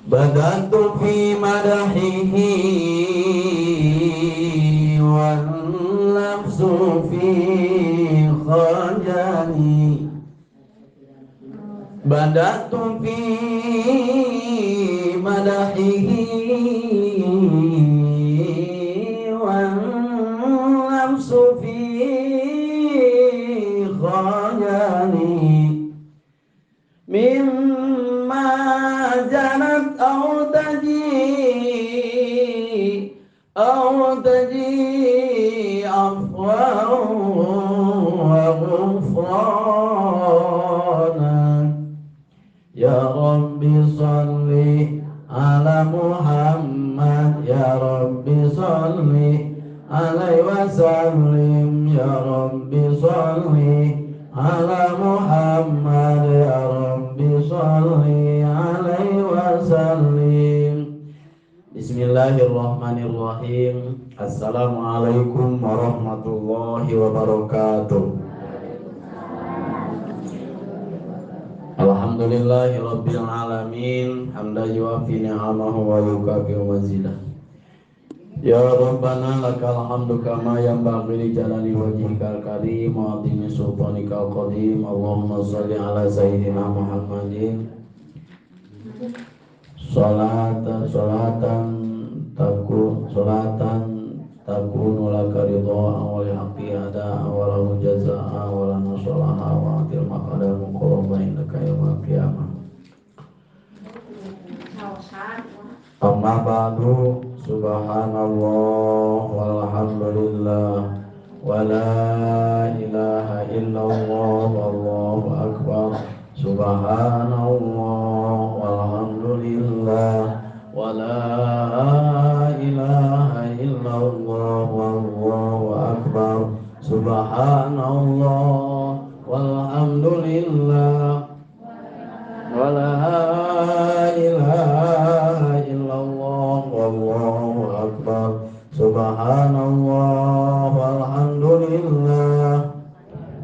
Badatu fi madahihi wan nafsu fi khajani. Badatu fi madahihi wan nafsu fi khajani. Mimma janat aw taji afwan wa ghufrana. Ya Rabbi salli ala Muhammad, ya Rabbi salli alaihi wa sallim, ya Rabbi salli ala Muhammad, ya Rabbi salli alaihi wa sallim. Bismillahirrahmanirrahim. Assalamualaikum warahmatullahi wabarakatuh. Alhamdulillahi rabbil alamin, hamdan yuafi ni'amahu wa yukafi'u mazidah. Ya Rabbana lakal hamdu kama yanbaghi li jalali wajhikal karim wa 'azimi sultanikal qadim. Allahumma shalli ala sayyidina Muhammadin salatan takunu laka ridhaan wa li haqqi adaa wa lahu jazaa wa lana shalaha wa atil maqada muqarraba indaka yaumal qiyamah. Amma ba'du. Subhanallah walhamdulillah wa la ilaha illallah wallahu akbar. Subhanallah walhamdulillah wa la ilaha illallah wallahu akbar. Subhanallah walhamdulillah wa la ilaha illallah wallahu akbar. Subhanallah walhamdulillah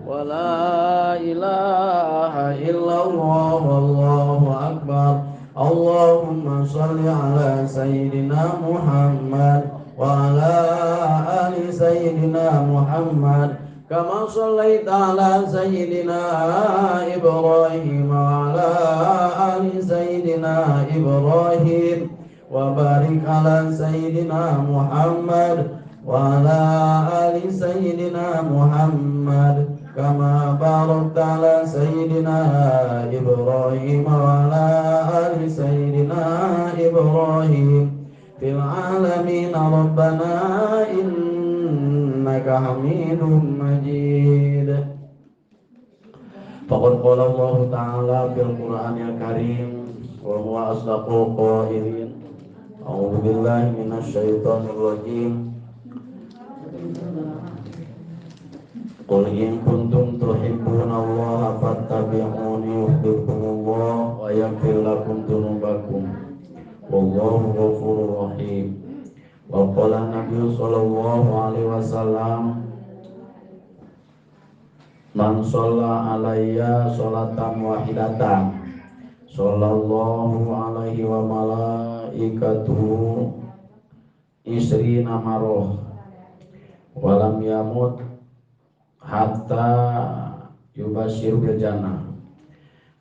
wa la ilaha illallah wallahu akbar. Allahumma shalli ala sayyidina Muhammad wa ala ali sayyidina Muhammad kama shallaita ala sayyidina Ibrahim wa ala ali sayyidina Ibrahim wa barik ala sayyidina Muhammad wa ala ali sayyidina Muhammad kama barakta ala sayyidina Ibrahim wa ala ali sayyidina Ibrahim fil alamin. Rabbana innaka Hamidum Majid. Faqad qala Allah ta'ala fil Qur'anil Karim wa huwa asdaqul qailin. A'udzu billahi minasy syaithanir rajim. Qul in kuntum tuhibbunallaha fattabi'uni yuhibbukumullah wa yaghfir lakum dzunubakum wallahu ghafurur rahim. Wa qala Nabi sallallahu alaihi wasallam, man shalla alayya sholatan wahidatan sallallahu alaihi wa malaikatuhu isrina maroh walam yamut hatta yubashiru bil jannah.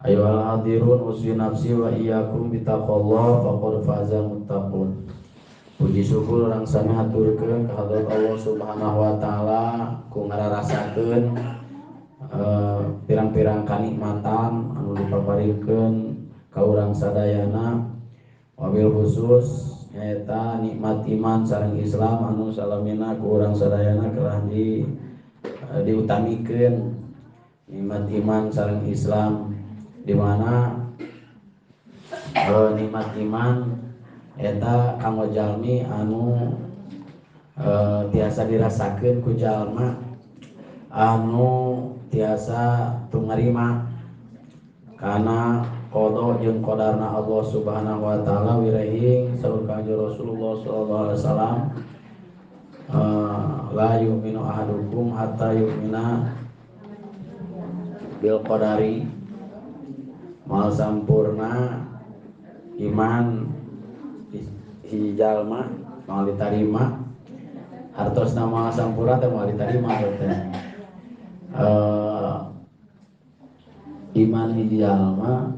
Ayyuhal hadirun uswi nafsi wa iyyakum bitaqallah faqad faza muttaqun. Puji syukur urang sami haturkeun ka hadrat Allah Subhanahu wa taala ku ngararasakeun pirang-pirang kanikmatan anu dipaparikeun ka urang sadayana, wabil khusus nyaeta nikmat iman sareng Islam anu salamina ku urang sadayana kelah diutamikeun nikmat iman sareng Islam, di mana nikmat iman eta kanggo jalmi anu tiasa dirasakeun ku jalma anu tiasa tumarima kana qada jeung qadarna Allah Subhanahu wa taala wirehing saur Kanjeng Rasulullah sallallahu alaihi wasallam, la yu'minu ahadukum hatta yu'mina bil qadari. Mal sampurna Iman hiji jalma moal ditarima hartosna moal sampurna teh moal ditarima teh. Iman hiji jalma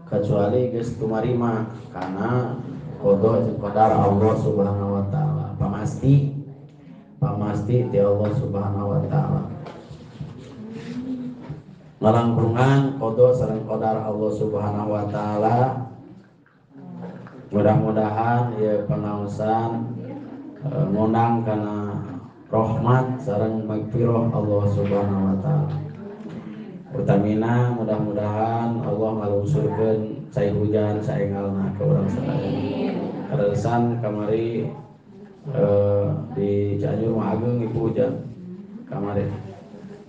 kecuali geus tumarima kana qada jeung qadar Allah Subhanahu wa taala. Pamasti ti Allah Subhanahu wa taala. Ngalangkungan qada sareng qadar Allah Subhanahu wa taala. Mudah-mudahan ieu pangaosan ngundang kana rahmat sareng magfirah Allah Subhanahu wa taala. Utamina mudah-mudahan Allah ngalungsurkeun cai hujan saengalna ka urang sadaya. Kaleresan kamari di Cianjur mah ageung ibu hujan kamari.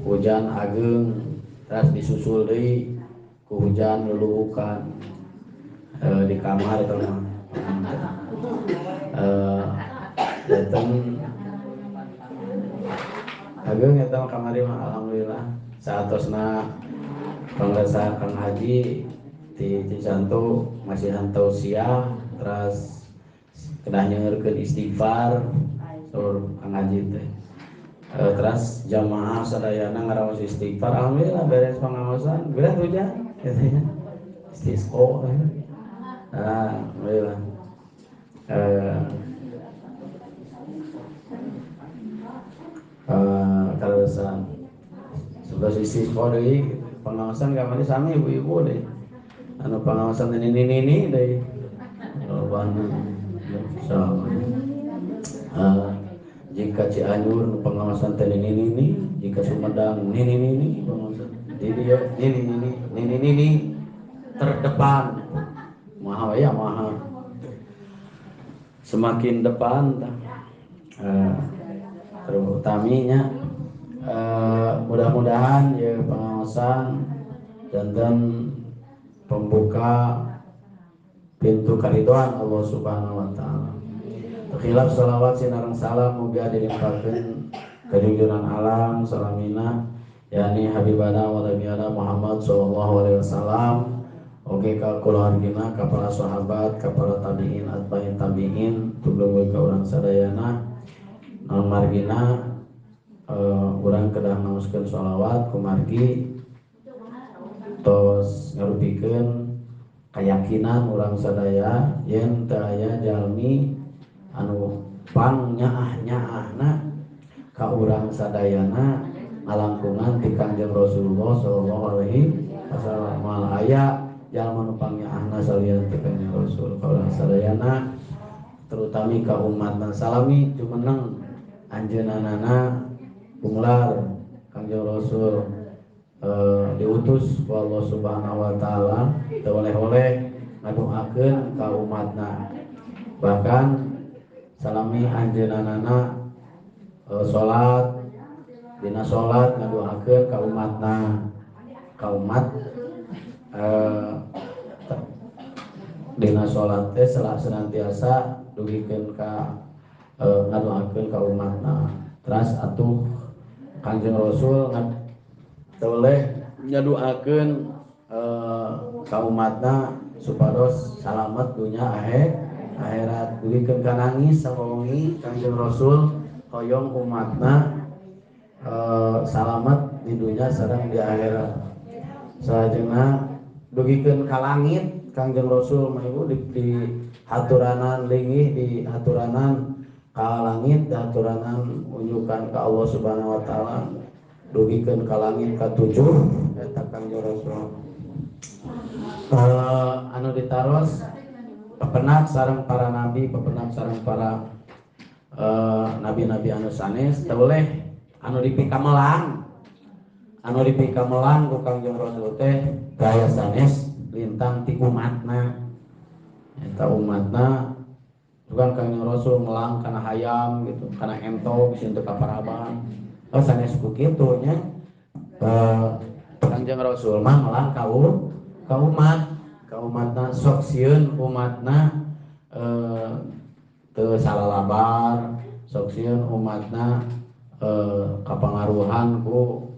Hujan ageung terus disusul deui ku hujan luluhukan di kamar eta mah. Datang ageung eta mah kamari mah alhamdulillah. Saatosna pangrasa Kang Haji di Cicantu masihan tausiah teras kedah nyeurkeun istighfar saur Kang Haji teh. Teras jamaah sadayana ngaraos istighfar alhamdulillah beres pangaosan beres hujan katanya istisqo. Alhamdulillah. Kaleresan sebelah istisqo deui pengawasan kamari sami ibu-ibu deui anu pengawasan nini-nini deui lobana insyaallah. Jika Cianjur pengawasan teh nini-nini, jika Sumedang nini-nini pengawasan di dieu nini-nini nini-nini terdepan maha ya maha semakin depan tah. Terutaminya mudah-mudahan ya pengawasan dan pembuka pintu karidoan Allah Subhanahu wa taala. Terkhilaf salawat sinareng salam muga dilimpahkeun kajunjuran alam salamina yakni habibana wa nabiyana Muhammad sallallahu alaihi wasallam. Oke ka kulawargina ka para sahabat ka para tabiin atbain tabiin tuluy ka urang sadayana. Naon margina urang kedah ngaoskeun sholawat kumargi tos ngarupikeun kayakinan urang sadaya yen teu aya jalmi anu pang nyaah-nyaahna ka urang sadayana ngalangkungan ti Kangjeng Rasulullah sallallahu alaihi wasallam. Moal aya jalma nu pang nyaahna salian ti Kangjeng Rasul ka urang sadayana terutami ka umatna salami jumeneng anjeunana punglar Kangjeng Rasul diutus ku Allah Subhanahu wa taala teu oleh-oleh ngadoakeun ka umatna. Bahkan salami anjeunana salat dina salat ngadoakeun ka umatna, ka umat dina salat teh senantiasa dugikeun ka ngadoakeun ka umatna. Teras atuh Kangjeng Rasul toleh nyaduakeun ka umatna supados salamet dunya akhirat. Dugikeun ka nangis sawengi Kangjeng Rasul hoyong umatna salamet di dunya sareng di akhirat. Salajengna dugikeun ka langit Kangjeng Rasul mah ibu di haturanan linggih di haturanan ka langit di haturanan unjukan ka Allah Subhanahu wa taala dugikeun ka langit ka tujuh eta Kangjeng Rasul. Anu ditaros pepenak sareng para nabi, pepenak sareng para nabi-nabi anu sanes teu boleh anu dipikamelang. Anu dipikamelang ku Kangjeng Rasul teh daya sanes lintang ti umatna. Eta umatna bukan Kangjeng Rasul melang kana hayam gitu, kana entog sieun teu kaparaban. Oh sanes ku kitu nya. Kangjeng Rasul mah melang ka umat, ka umatna sok sieun umatna teu salalabar, sok sieun umatna kapangaruhan ku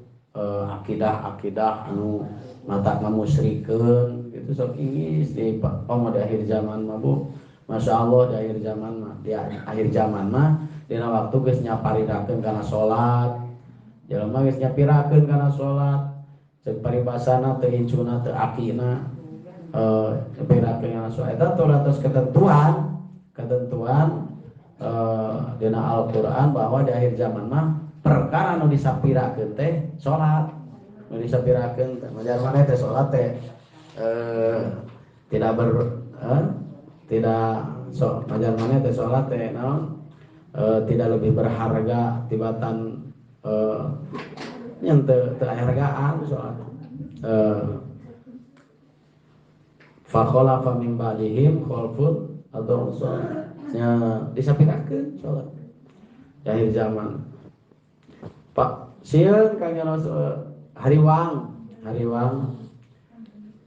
akidah-akidah anu matak ngamusrikeun gitu. gitu sok ingis di oh di akhir zaman mah Bu. Masya Allah di akhir zaman mah, di akhir zaman mah dina waktu geus nyaparirakeun kana salat. Jelema geus nyapirakeun kana salat. Ceuk paribasana teu incuna teu akina nyapirakeun kana salat. Eta turatos ketentuan dina Al-Qur'an bahwa di akhir zaman mah perkara nu disapirakeun teh salat. Nu disapirakeun teh majar maneh teh salat teh tidak ber tidak so majar maneh teh salat teh naon tidak lebih berharga tibatan yang teu hargaan salat. Fa khalafa min ba'dihim khalfun adau salat. Nya disapirakeun salat di akhir zaman. Pak sieun Kangjeng Rasul hariwang.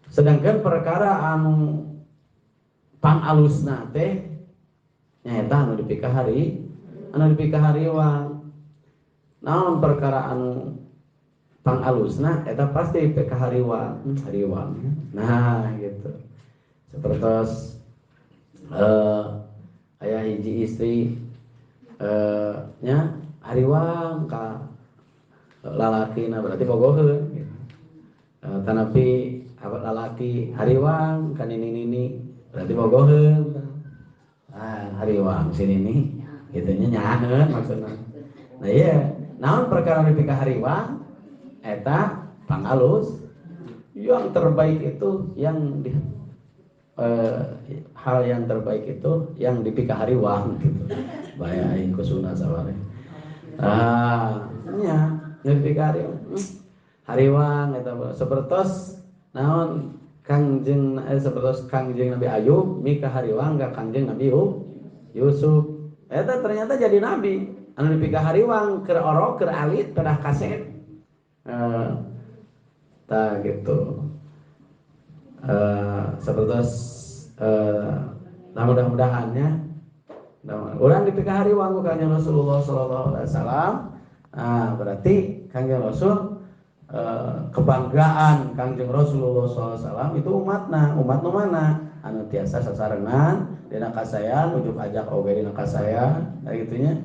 Sedangkan perkara anu pangalusna teh nyaeta anu dipikahari, anu dipikahariwang. Naon perkara anu pangalusna eta pasti dipikahariwang, hariwang. Nah, gitu. Sapertos aya hiji istri nya hariwang ka lalakina berarti bogoheun gitu. Tanapi lalaki hariwang ka nini-nini berarti bogoheun. Ah, hariwang si nini kitu nya nyaheun maksudna. Nah iya, naon perkara dipikahariwang eta pangalus. Yang terbaik itu yang di, hal yang terbaik itu yang dipikahariwang gitu. Bahaya aing kusuna saware. Ah, nya dipikahariwang. Hariwang eta sapertos naon Kangjeng sapertos Kangjeng Nabi Ayub mika hariwang ka Kangjeng Nabi Yusuf. Eta ternyata jadi nabi. Anu dipikahariwang keur orok keur alit pedah kaset. Tah gitu. Sapertos nah mudah-mudahannya urang dipikahariwang ku Kangjeng Rasulullah sallallahu alaihi wasallam. Nah, berarti Kangjeng Rasul kebanggaan Kangjeng Rasulullah sallallahu alaihi wasallam itu umatna, umat nu mana? Anu tiasa sasarengan dina kasayan, ujuk ajak oge dina kasayan, nah gitunya.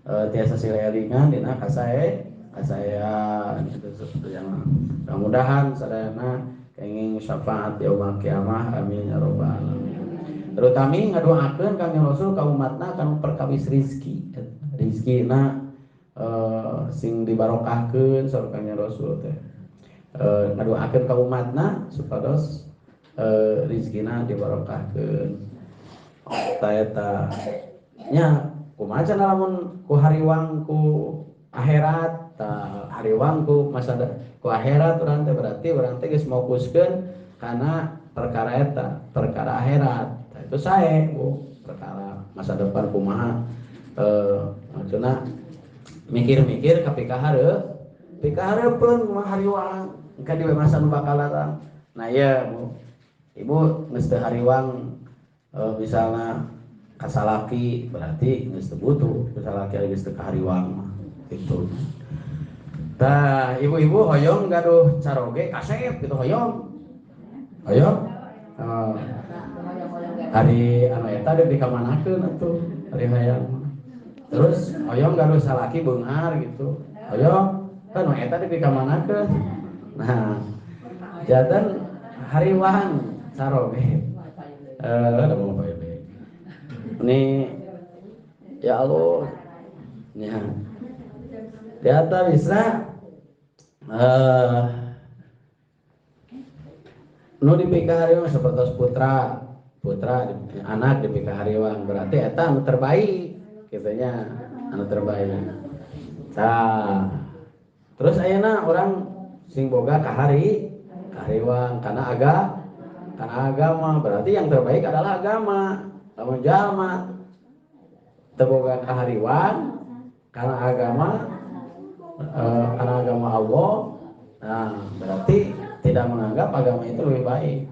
Tiasa silelingan dina kasayan gitu seperti yang mudah-mudahan sadayana kenging syafaat yaumul kiamah, amin ya rabbal alamin. Terutami ngadoakeun Kangjeng Rasul ka umatna kanu perkawis rizki. Rizkina sing dibarokahkeun saur Kangjeng Rasul teh. Ngadoakeun ka umatna supados rizkina dibarokahkeun. Ta eta nya kumaha cenah lamun ku hariwang ku akhirat, ta hariwang ku masa ku akhirat urang teh berarti urang teh geus fokuskeun kana perkara eta, perkara akhirat. Tah itu sae Bu, perkara masa depan kumaha maksudna mikir-mikir ka pikahareupeun kumaha hariwang engke di masa nu bakal datang. Nah ieu Bu, ibu geus teu hariwang misalna kasalaki berarti geus teu butuh, kasalaki geus teu kahariwang mah gitu. Tah ibu-ibu hoyong gaduh caroge kasep gitu hoyong. Hoyong? Hari anu eta deuk dikamanakeun atuh hari hayang. Terus hoyong gaduh salaki beunghar gitu. Hoyong kan nu eta deuk dikamanakeun. Nah, janten hariwang caroge. Ada mau apa ini? Ini ya Allah. Ya. Di atas bisa nu dipikahariwang sapertos putra anak dipikahariwang berarti eta anu terbaik kitanya anu terbaik. Tah terus ayeuna urang sing boga kahariwang karena agama berarti yang terbaik adalah agama. Lamun jalma teu boga kahariwang karena agama karena agama Allah, nah berarti tidak menganggap agama itu lebih baik.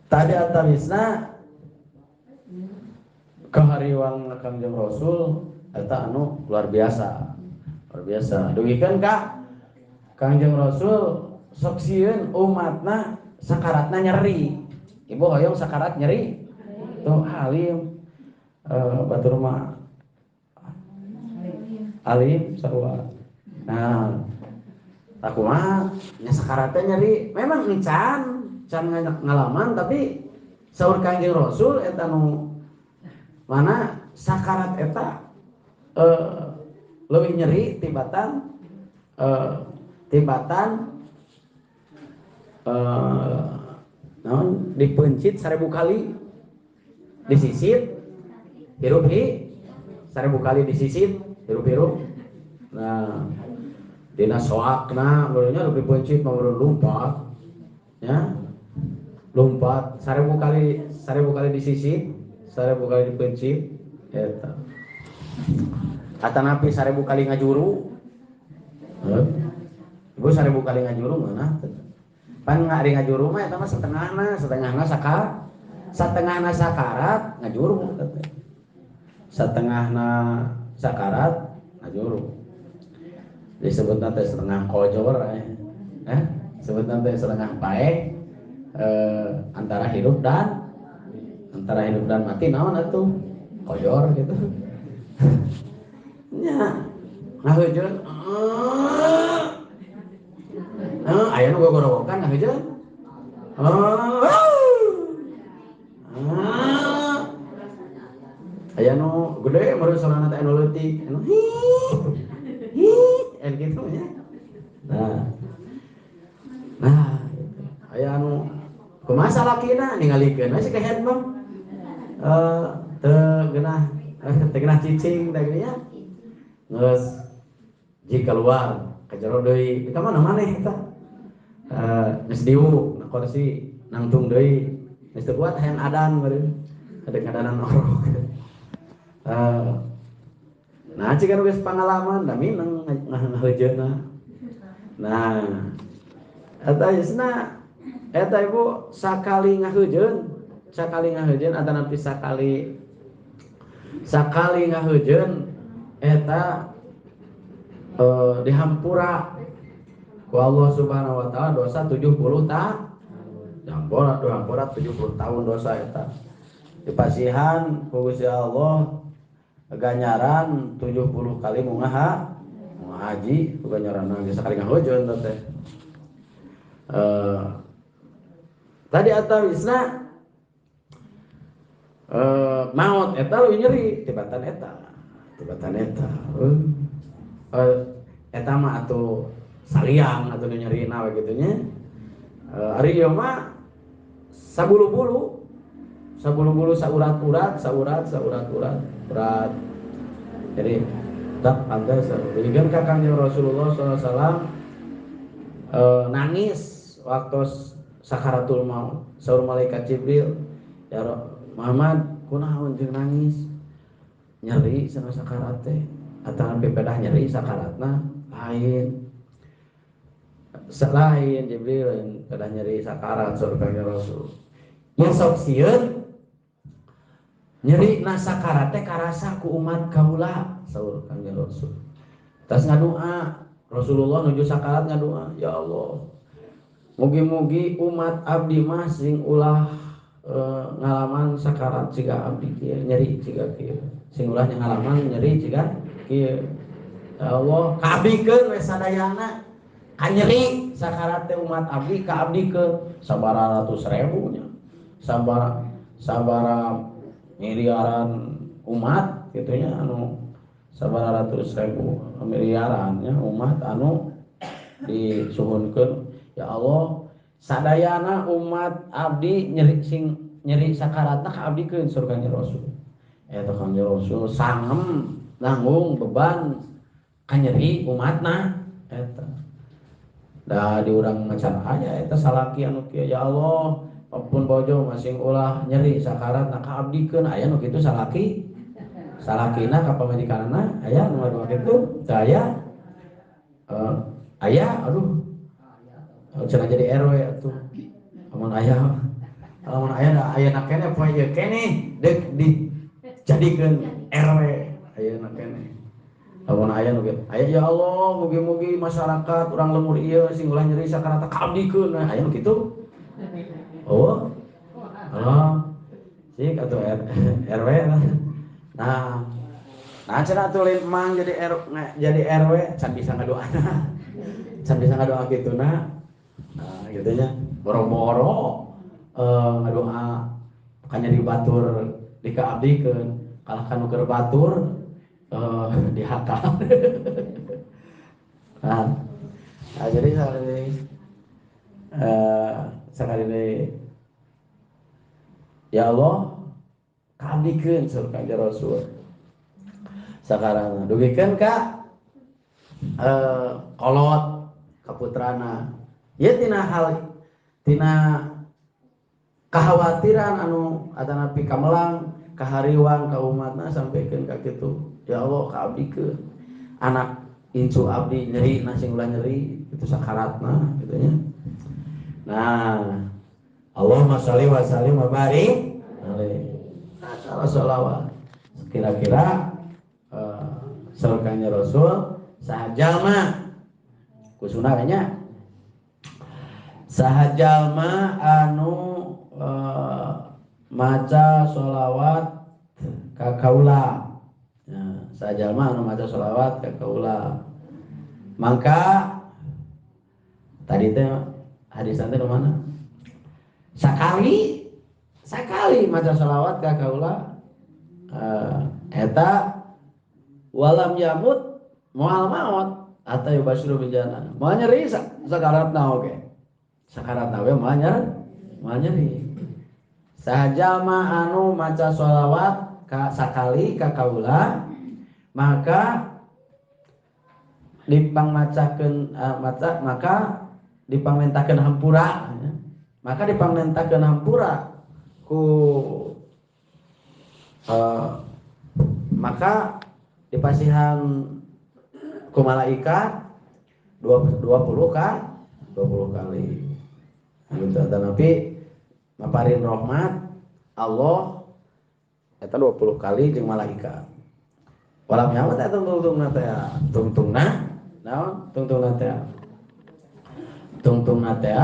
Tadi atawisna kahariwang Kangjeng Rasul eta anu luar biasa. Luar biasa. Dugikeun ka Kangjeng Rasul sok sieun umatna sakaratna nyeri. Ibu hoyong sakarat nyeri tuh alim batur mah alim sarua. Nah aku mah nya sakaratna nyeri memang encan can ngalaman tapi saur Kangjeng Rasul eta nu mana sakarat eta leuwih nyeri tibatan naon dipencit 1000 kali disisit hirup hi 1000 kali disisit hirup-hirup. Nah dina soakna barunya lebih pencit mah baru lompat ya, lompat 1000 kali, 1000 kali disisit, 1000 kali dipencit eta. Atanapi 1000 kali ngajuru. Heuh. Ibu 1000 kali ngajuru ngeunah teh. Pan ari ngajuru mah eta mah setengahna, setengahna sakarat, setengahna sakarat ngajuru eta teh. Setengahna sakarat ngajuru. Disebutna teh setengah kojor sebutna teh setengah paeh antara hidup dan mati naon atuh kojor gitu. Nya ngaheujeun aya nu gogorowokan ngaheujeun aya nu gede meureun sorana teh anu leutik anu hi hi kitu nya. Nah aya anu kumaha salakina ningalikeun we si kehed mah teu geunah cicing teh geuning nya. Geus jika keluar ka jero deui ka mana maneh eta geus diuk na kursi nangtung deui geus teu kuat hayang adan meureun kadang adanan orok. Nah cik anu geus pangalaman da mineng ngaheujeunna. Nah eta geusna eta ibu sakali ngaheujeun atanapi sakali ngaheujeun eta dihampura ku Allah Subhanahu wa taala dosa 70 tahun. Dihampura 70 tahun dosa eta. Dipasihan ku Gusti Allah ganjaran 70 kali mungaha haji ku ganjaranna geus sakali ngaheujeun teh. Tadi atawisna maot eta leuwih nyeri tibatan eta. Tibatan eta. Eta mah atuh saliang atuh nu nyerina we kitu nya. Ari ieu mah sabulu-bulu saurat-urat, saurat-saurat-urat, urat. Jadi tak pantas demikian ka Kangjeng Rasulullah sallallahu alaihi wasallam nangis waktu sakaratul maut. Saur malaikat Jibril, ya Muhammad, kunaon jeung nangis? Nyeri sana sakarat teh atawa pepedah nyeri sakaratna lain. Selain Jibril pedah nyeri sakarat saur Kangjeng Rasul. Ya sok sieun nyeri na sakarat teh karasa ku umat kaula saur Kangjeng Rasul. Tas ngadoa Rasulullah nuju sakarat ngadoa, ya Allah, mugi-mugi umat abdi mah sing ulah ngalaman sakarat siga abdi kieu, nyeri siga kieu. Sing ulah ngalaman nyeri siga kieu. Ya Allah, kaabdikeun we sadayana kanyeri sakarat teh umat abdi kaabdikeun sabaraha ratus ribu nya. Sabara miliaran umat kitu nya anu sabaraha ratus ribu miliaran nya umat anu disuhunkeun. Ya Allah, sadayana umat abdi nyeri sing nyeri sakaratna kaabdikeun surga Kangjeng Rasul. Eta Kangjeng Rasul sangem nanggung beban kanyeri umatna eta. Da di urang macan aya eta salaki anu kieu, ya Allah, ampun bojo masing ulah nyeri sakaratna kaabdikeun aya nu kitu salaki. Salakina ka pamajikanna aya nu ngadoa kitu, teu aya. Aya aduh cenah jadi RW atuh. Lamun aya da ayeuna keneh poe ieu keneh deuk dijadikeun RW ayeuna keneh. Lamun aya nu kieu, aya ya Allah mugi-mugi masyarakat urang lembur ieu sing ulah nyeri sakarata kaabdikeun aya nu kitu. Cik atau RW lah. Nah, nah cenah atuh lain emang jadi jadi RW can bisa ngadoana. Can bisa ngadoa kituna. Nah, gitu nya. Boro-boro ngadoa kanya di batur dikaabdikeun, kalah ka nu keur batur dihakal. Nah, nah, jadi sekali deui ya Allah kaabdikeun saur Kanjeng Rasul. Sakarang dugikeun ka kolot ka putrana. Ieu tina hal tina kekhawatiran anu atanapi kamelang kahariwang ka umatna sampaikan ka kitu. Ya Allah kaabdikeun anak incu abdi nyeri na sing ulah nyeri itu sakaratna kitu nya. Nah, Allahumma sholli wa sallim wa barik alaihi. Nah, salah sholawat. Kira-kira saur Kanjeng Rasul saha jalma kusuna nya saha jalma anu maca sholawat ka kaula. Nah, saha jalma anu maca sholawat ka kaula. Mangka tadi teh hadisan teh mana? Sakali sakali maca sholawat ka kaula eta walam yamut moal maot atau yubasyiru bil jannah. Moal nyeri sakaratna oge. Sakaratna we moal nyeri. Saha jalma anu maca sholawat ka sakali ka kaula maka dipangmacakeun maca maka dipangmentakeun hampura ya. Maka dipangmentakeun hampura ku maka dipasihan ku malaikat 20 kali. Gitu tapi maparin rahmat Allah eta 20 kali jeung malaikat. Walam nyawa teh tungtungna teh tungtungna naon tungtungna teh tungtungna teh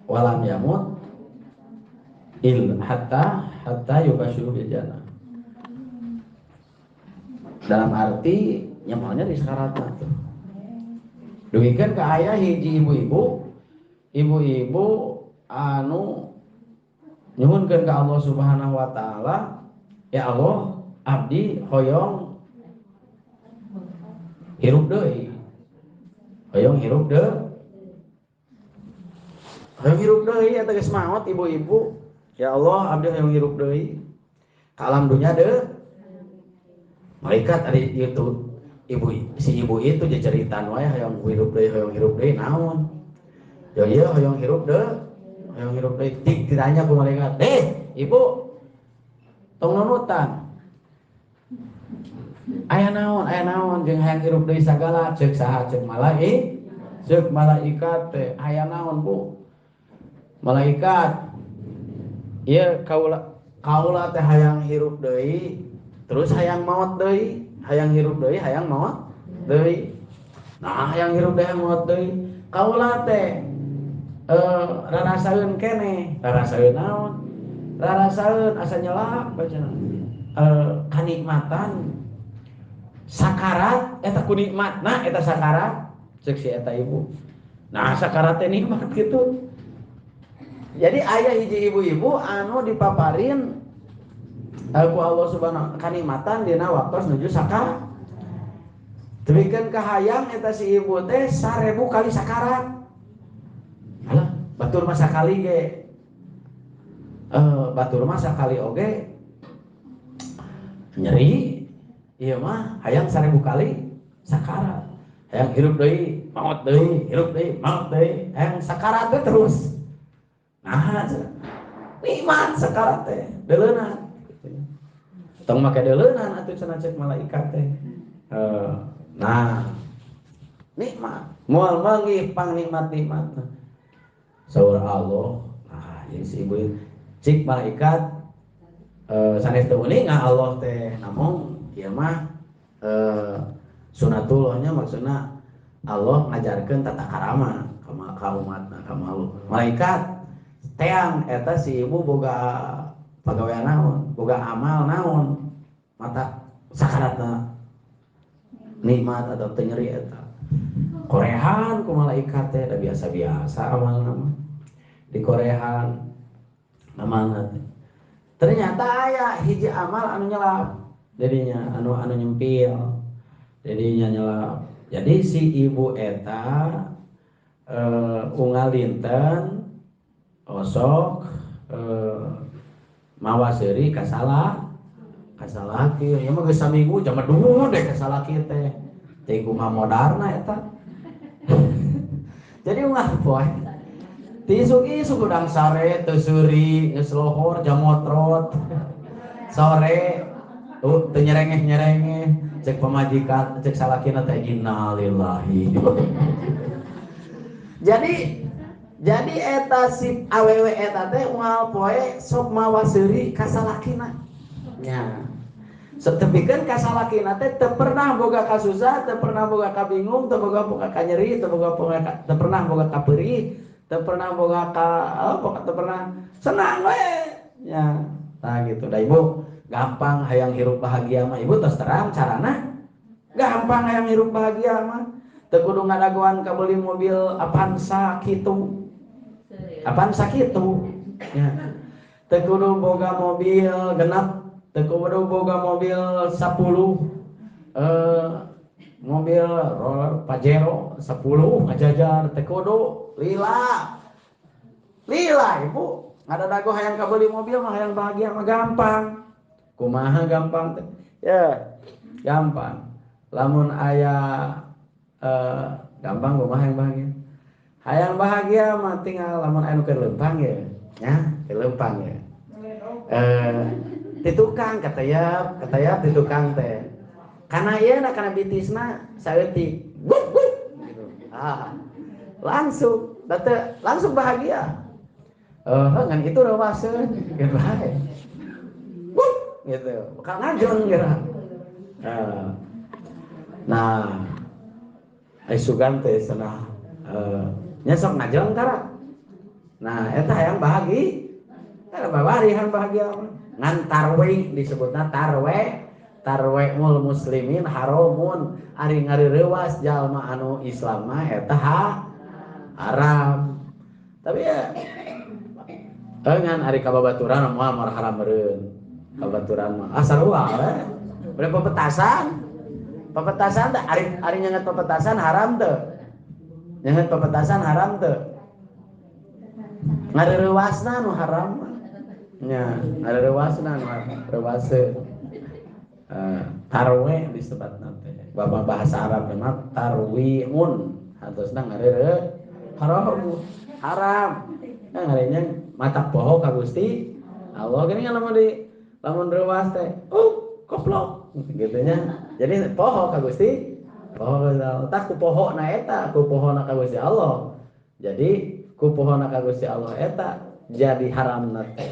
walam yamut il hatta yubasyiru bil jannah. Dalam arti nyamalnya di sakaratna tuh. Dugikeun ka aya hiji ibu-ibu, ibu-ibu anu nyuhunkeun ka Allah Subhanahu wa taala, ya Allah, abdi hoyong hirup deui. Hoyong hirup deui. Hoyong hirup deui eta geus maot ibu-ibu. Ya Allah, abdi hoyong hirup deui. Ka alam dunya deui. Malaikat ari itu ibu si ibu itu ceritaan wae hoyong hirup deui naon. Ya ieu hoyong hirup deui. Hoyong hirup deui tik ditanya ku malaikat, "Eh, ibu tong nunutan. Aya naon jeung hayang hirup deui sagala ceuk saha ceuk malaikat. Ceuk malaikat teh aya naon, Bu?" Malaikat ieu kaula teh hayang hirup deui terus hayang maot deui, hayang hirup deui, hayang maot deui. Nah, hayang hirup deui hayang maot deui. Kaula teh rarasaeun keneh, rarasaeun naon? Rarasaeun asa nyelak bacana. Kanikmatan sakarat eta ku nikmatna eta sakarat ceuk si eta ibu. Nah, sakarat teh nikmat kitu. Jadi aya hiji ibu-ibu anu dipaparin ku Allah Subhanahu kanikmatan dina waktos nuju sakarat. Tebikeun ka hayang eta si ibu teh 1000 kali sakarat. Alah, batur mah sakali ge. Batur mah sakali oge nyeri. Ieu mah hayang 1000 kali sakarat. Hayang hirup deui, maot deui, hirup deui, maot deui, hayang sakarat teh terus. Nah, nikmat sakarat teh, deuleunan. Tong make deuleunan atuh cenah cek malaikat teh. Nah, nikmat. Moal manggih pangnikmat-nikmatna. Saur Allah, nah ieu si ibu cik malaikat sanes teu uninga Allah teh namung ieu mah sunatullahnya maksudna Allah ngajarkeun tata karama ka umatna ka makhluk. Malaikat teang eta si ibu boga Pagawean naon, boga amal naon, mata sakaratna nikmat atau teu nyeri eta. Korehan ku malaikat teh da biasa-biasa amalna mah. Dikorehan amalna teh. Ternyata aya hiji amal anu nyelap jadinya anu nyempil jadinya nyelap. Jadi si ibu eta unggal dinten osok mawa seuri ka salaki. Ieu mah geus saminggu jam 2 deh ka salaki teh. Teh kumaha modarna eta. Jadi unggal poe tisuk-isuk udang sare teu seuri geus lohor jamotrot. Sore teu nyerengeh-nyerengeh cek pamajikan cek salakina teh innalillahi. Jadi eta si awewe eta teh unggal poe sok mawa seuri ka salakina. Nya. Tepikeun ka salakina teh teu pernah boga kasusah, teu pernah boga kabingung, teu boga kanyeri, teu pernah boga kapeurih, teu pernah boga ka teu pernah senang we. Nya. Tah gitu da ibu, gampang hayang hirup bahagia mah ibu tos terang carana. Gampang hayang hirup bahagia mah. Teu kudu ngadagoan kabeli mobil Avanza kitu. Avanza kitu. Nya. Teu kudu boga mobil genep, teu kudu boga mobil 10, mobil roller Pajero 10 ngajajar teu kudu lila. Lila ibu, ngadadago hayang kabeli mobil mah hayang bahagia mah gampang. Kumaha gampang teh? Ya, gampang. Lamun aya gampang kumaha hayang bahagia? Hayang bahagia mah tinggal lamun aya nu keur leumpang ya. Nya, keur leumpang ya. Di tukang katayap di tukang teh. Kana ieu na kana bitisna saeutik. Gup gup gitu. Ah, langsung date langsung bahagia. Ngan itu rewaseun gitu bae. Gup gitu. Bakal ngajon geura. Nah, ai sugan teh cenah nya sok ngajon tara. Nah, eta hayang bahagia. Eta babari hayang bahagia mah. Ngan tarwe disebutna tarwe, tarwe mul muslimin haramun ari ngarireuwas jalma anu Islam mah eta haram. Tapi ya ngan ari ka babaturan moal moal haram meureun. Babaturan mah ah sarua we. Bade pepetasan. Pepetasan teh ari nyanget pepetasan haram teu? Nyanget pepetasan haram teu? Ngarireuwasna nu haram mah. Nya, ngarireuwasna nu reuwaseun. Tarwe disebutna teh. Bapak bahasa Arab mah tarwiun, hartosna ngarireu haram. Haram. Nah, ngarenya mata poho ka Gusti Allah geuning lamun di lamun reuwas teh, koplok gitu nya. Jadi poho ka Gusti, poho tah ku pohona eta, ku pohona ka Gusti Allah. Jadi ku pohona ka Gusti Allah eta jadi haramna teh.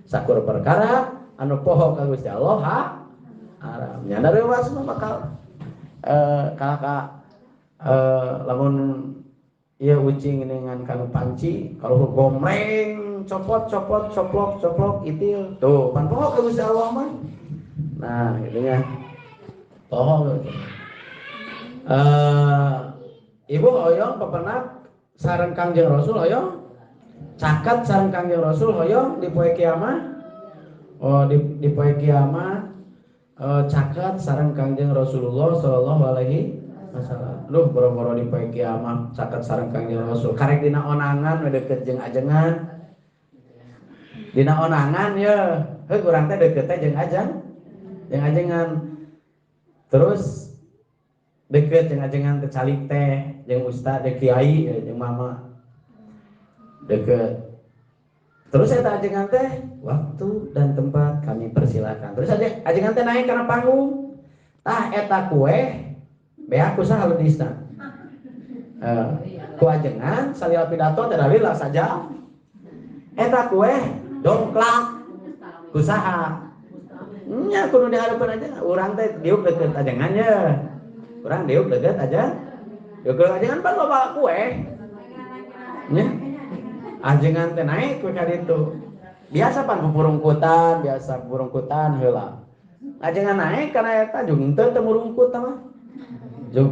Sakur perkara anu poho ka Gusti Allah ha haram. Nya reuwas mah bakal ka lamun ieu ucing dengan kanu panci kalau gomreng copot copot coplok coplok itil tuh pan poho ka Gusti Allah mah. Nah gitu nya poho gitu. Ibu hoyong pepenak sareng Kangjeng Rasul hoyong caket sareng Kangjeng Rasul hoyong di poe kiamat. Oh di poe kiamat caket sareng Kangjeng Rasulullah sallallahu alaihi wasallam. Duh boro-boro di poe kiamat caket sareng Kangjeng Rasul. Karek dina onangan we deukeut jeung ajengan. Dina onangan ye, heuh urang teh deukeut teh jeung ajeng. Jeung ajengan. Terus deukeut jeung ajengan teh calik teh jeung ustad, jeung kiai, jeung mama. Deukeut. Terus eta ajengan teh waktu dan tempat kami persilakan. Terus ajengan teh naik kana panggung. Tah eta kue beak kusaha leudisna. Ku ajengan salila pidato teh dalila saja. Eta kue dongklak kusaha. Nya kudu dihareupeun aja urang teh diuk deukeut ajengan ye. Urang diuk deukeut aja. Deukeut ajengan pan loba kue. Nya. Ajengan teh naik we ka ditu. Biasa pan pupurungkutan, biasa pupurungkutan heula. Ajengan naik kana eta jeung teu teu murungkut mah. Juk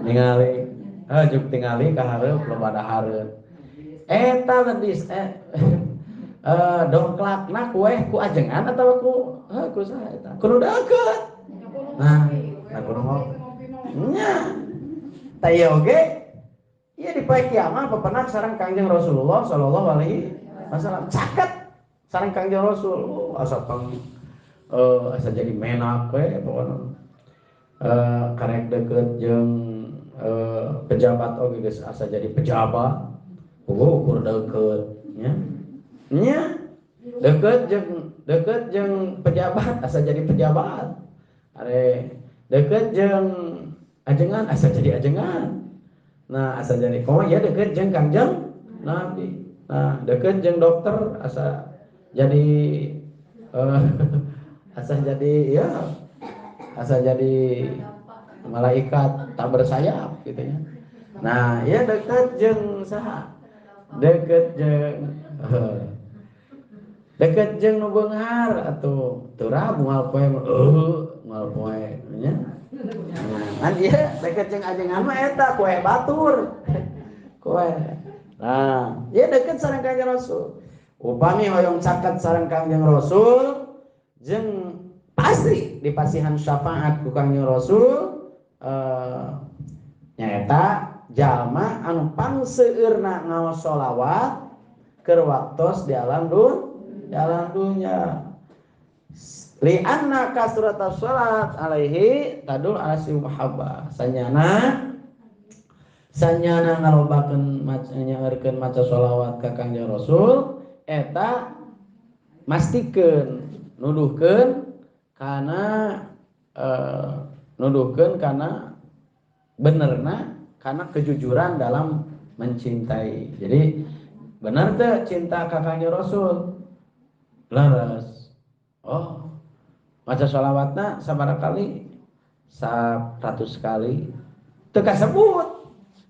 ningali, juk tingali ka hareup loba dahareun. Eta lebih dongklakna kueh ku ajengan atawa ku ku saha eta? Kudu deukeut. Nah, nah kudu ngopi. Nya. Tah ieu oge ieu di poe kiamat pepenak sareng Kangjeng Rasulullah sallallahu alaihi wasallam. Caket sareng Kangjeng Rasul. Oh, asa pang asa jadi menak we pokona. Karek deukeut jeung pejabat oge geus asa jadi pejabat. Ukur deukeut nya. Nya deukeut jeung pejabat asa jadi pejabat. Are deukeut jeung ajengan asa jadi ajengan. Nah, asa jadi komo ya deukeut jeung Kangjeng Nabi. Nah, deukeut jeung dokter asa jadi asa jadi ya asa jadi malaikat tak bersayap gitu ya. Nah, ya deukeut jeung saha? Deukeut jeung deukeut jeung nu beunghar atuh turah moal poe moal poe nya. Nah, ieu deukeut jeung ajengan mah eta kue batur. Kue. Nah, ieu deukeut sareng Kangjeng Rasul. Upami hoyong caket sareng Kangjeng Rasul jeung pasti dipasihan syafaat ku Kangjeng Rasul nyaeta jalma anu pangseueurna ngaos sholawat keur waktos di alam dunya. Li anna kasrata shalat alaihi tadul ala mahabbah. Sanyana ngalobakeun nyaeurkeun maca sholawat ka Kangjeng Rasul eta mastikeun nuduhkeun kana nuduhkeun kana benerna kana kejujuran dalam mencintai. Jadi bener teu cinta ka Kangjeng Rasul? Leres. Oh, maca sholawatna sabaraha kali? 100 kali. Teu kasebut.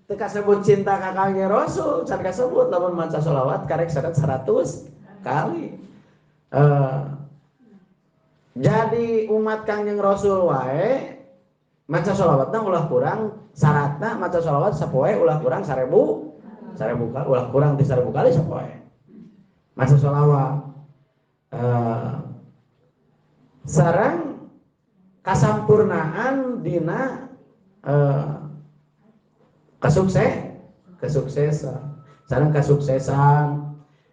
Teu kasebut cinta ka Kangjeng Rasul, can kasebut lamun maca sholawat karek 100 kali. Jadi umat Kangjeng Rasul wae maca sholawatna ulah kurang, syaratna maca sholawat sapoe ulah kurang 1000 kali, ulah kurang ti 1000 kali sapoe. Maca sholawat sareng kasampurnaan dina kesuksesan. Sareng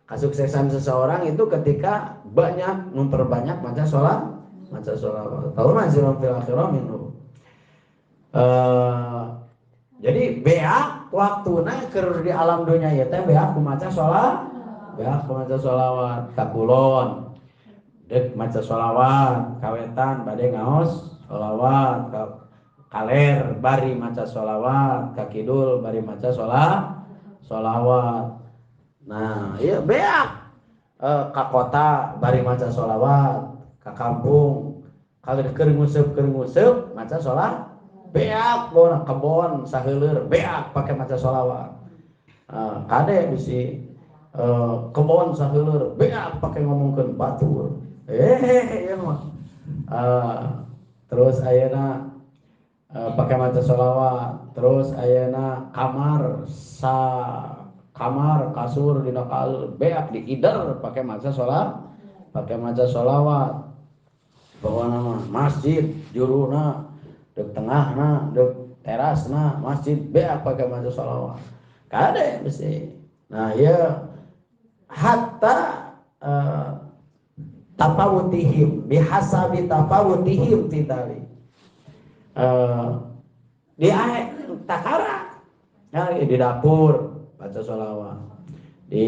kesuksesan seseorang itu ketika banyak memperbanyak maca sholawat. Tahu manzilun fil akhirah minhu. Jadi beak waktuna keur di alam dunya ieu teh beak kumaca sholawat, beak kumaca sholawat ka kulon. Dek maca sholawat, kawetan bade ngaos sholawat, ka kaler bari maca sholawat, ka kidul bari maca sholawat. Nah, ieu beak ka kota bari maca sholawat, ka kampung keur nguseup maca sholawat. Beak bona kebon saheuleur beak pake maca sholawat. Kade bisi kebon saheuleur beak pake ngomongkeun batur. Ieu mah. Terus ayeuna pake maca sholawat, terus ayeuna kamar sa kamar kasur dina kaleur beak diider pake maca sholawat, pake maca sholawat. Pokona mah masjid juruna dek tengahna, dek terasna, masjid beak pakai maca sholawat. Kade bisi. Nah, ya hatta tafawutihim bihasabi tafawutihim fitali. Di takara. Nah, di dapur baca sholawat, di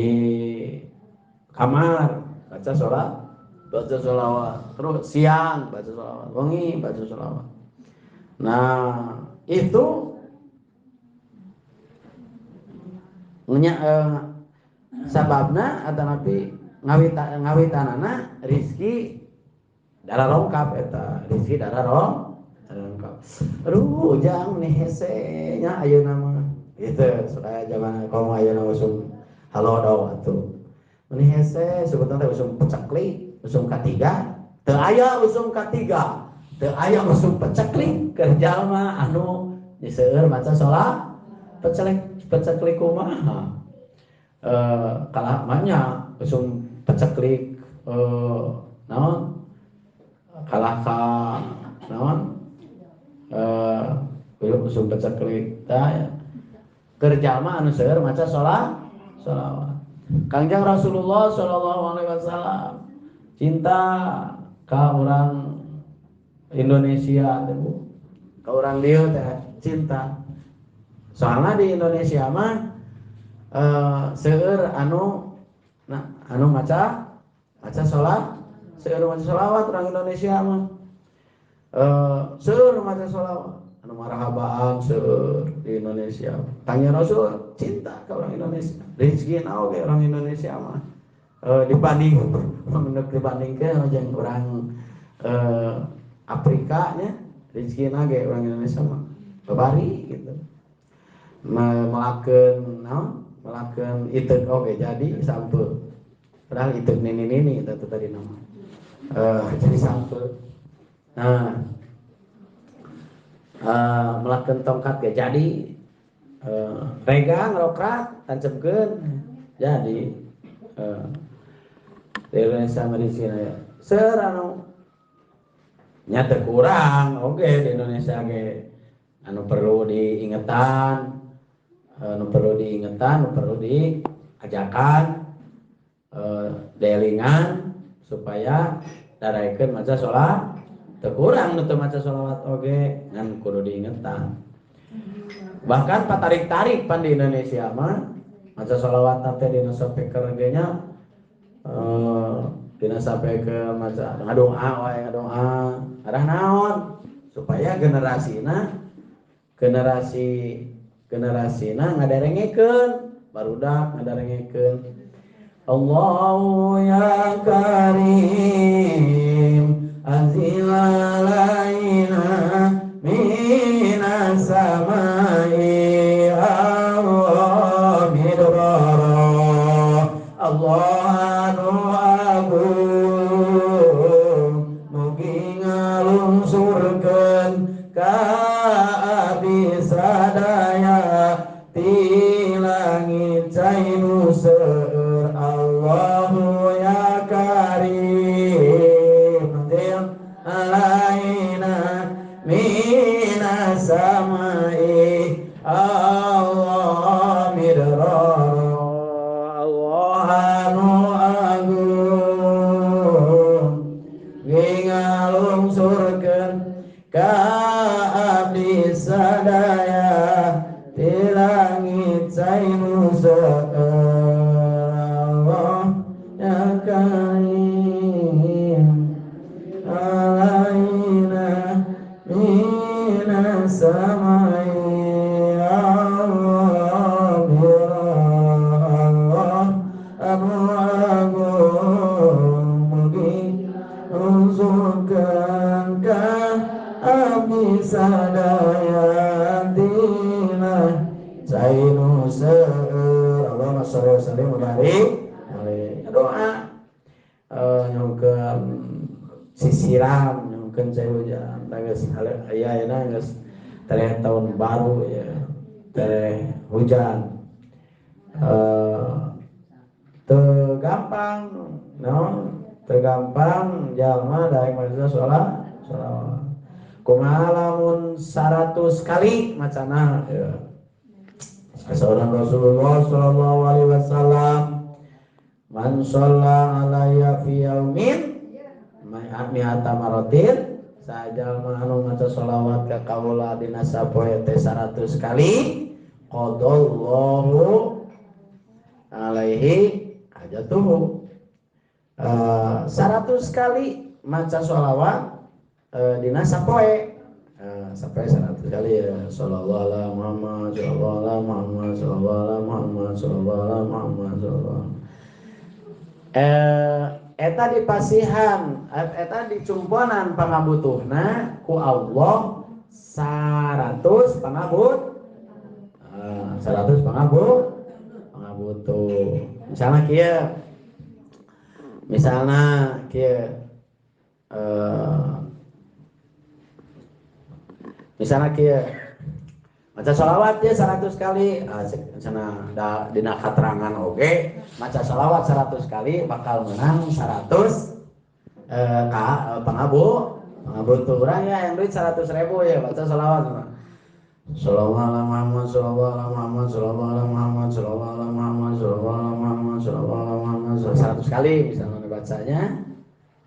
kamar baca sholawat, terus siang baca sholawat, wengi baca sholawat. Nah, itu sababna atanapi ngawitanana rizki darah lengkap eta, rizki darah lengkap. Aduh, ujang nih hese nya ayeuna mah. Gitu, supaya zaman komo ayeuna usum halodo atuh. Meni hese sebutna teh usum peceklik, usum katiga, teu aya usum katiga, teu aya usum peceklik keur jalma anu seueur maca sholat peceklik peceklik kumaha? Kalah banyak usum peceklik naon kalah ka naon usum peceklik tah keur jalma anu seueur maca sholat sholawat. Kangjeng Rasulullah sallallahu alaihi wasallam cinta ka orang Indonesia teh Bu, ka urang dieu teh cinta. Soalna di Indonesia mah seueur anu nah, anu maca maca sholat, seueur maca sholawat orang Indonesia mah. Seueur maca sholawat anu marhabaan seueur di Indonesia. Tanya Rasul cinta ke orang Indonesia. Rezeki oge orang Indonesia mah. Dibanding dibandingkeun jeung orang Afrika nya rezekina ge orang Indonesia mah babari gitu. Melakeun naon? Melakeun iteuk oge jadi sampeu. Padahal iteuk nini-nini eta tadi nama. Jadi sampeu. Nah, melakukan tongkat ge jadi regang rokrak tancapkeun jadi di Indonesia mah di sini ya seueur anu nya teu kurang oge di Indonesia ge anu perlu diingetan anu perlu diajakan delingan supaya daraekeun maca sholat. Teu kurang nu teu maca sholawat oge ngan kudu diingetan. Bahkan patarik-tarik pan di Indonesia mah maca sholawat teh dina speaker ge nya dina speaker maca ngadoa wae ngadoa arah naon supaya generasina ngaderengekeun barudak ngaderengekeun Allahu ya Karim anzil alaina minas samai Allah midrara Allah anu agung mugi ngalungsurkeun ka abdi sadaya ti langit cai nu seueur Allahu ya Karim anzil alaina minas samai Allah midrara Allah anu agung ngalungsurkeun ka abdi sadaya ti langit cai nu seueur Allah ya Karim alaina minas samai Allah Allah anu agung mugi unsurkeun ka abdi sadaya dina cai nu seueur Allahumma sholli wa sallim wa barik alaihi. Doa nyungkeun sisiram nyungkeun cai hujan geus aya ayeuna geus tereh tahun baru ya tereh hujan teu gampang naon teu gampang jalma daek maca sholat sholawat kumaha lamun 100 kali macana ya. Seorang Rasulullah sallallahu alaihi wasallam man shalla alayya fi yaumin mi'ata maratin sajalma anu maca sholawat ka kaula dina sapoe teh 100 kali qadallahu alaihi hajatuhu. 100 kali maca sholawat dina sapoe sampai 100 kali ya sallallahu ala Muhammad sallallahu ala Muhammad sallallahu ala Muhammad sallallahu ala Muhammad sallallahu eta dipasihan eta dicumponan pangabutuhna ku Allah 100 pangabut 100 pangabutuh misalnya kieu Misalnya kieu misalnya kieu maca sholawat ya 100 kali, cenah dina katerangan oge maca sholawat 100 kali bakal menang 100 ka pangabutuh urang ya yang duit 100.000 ya baca sholawat. Shallallahu ala Muhammad, shallallahu ala Muhammad, shallallahu ala Muhammad, shallallahu ala Muhammad, shallallahu ala Muhammad, shallallahu ala Muhammad, 100 kali misalnya bacanya,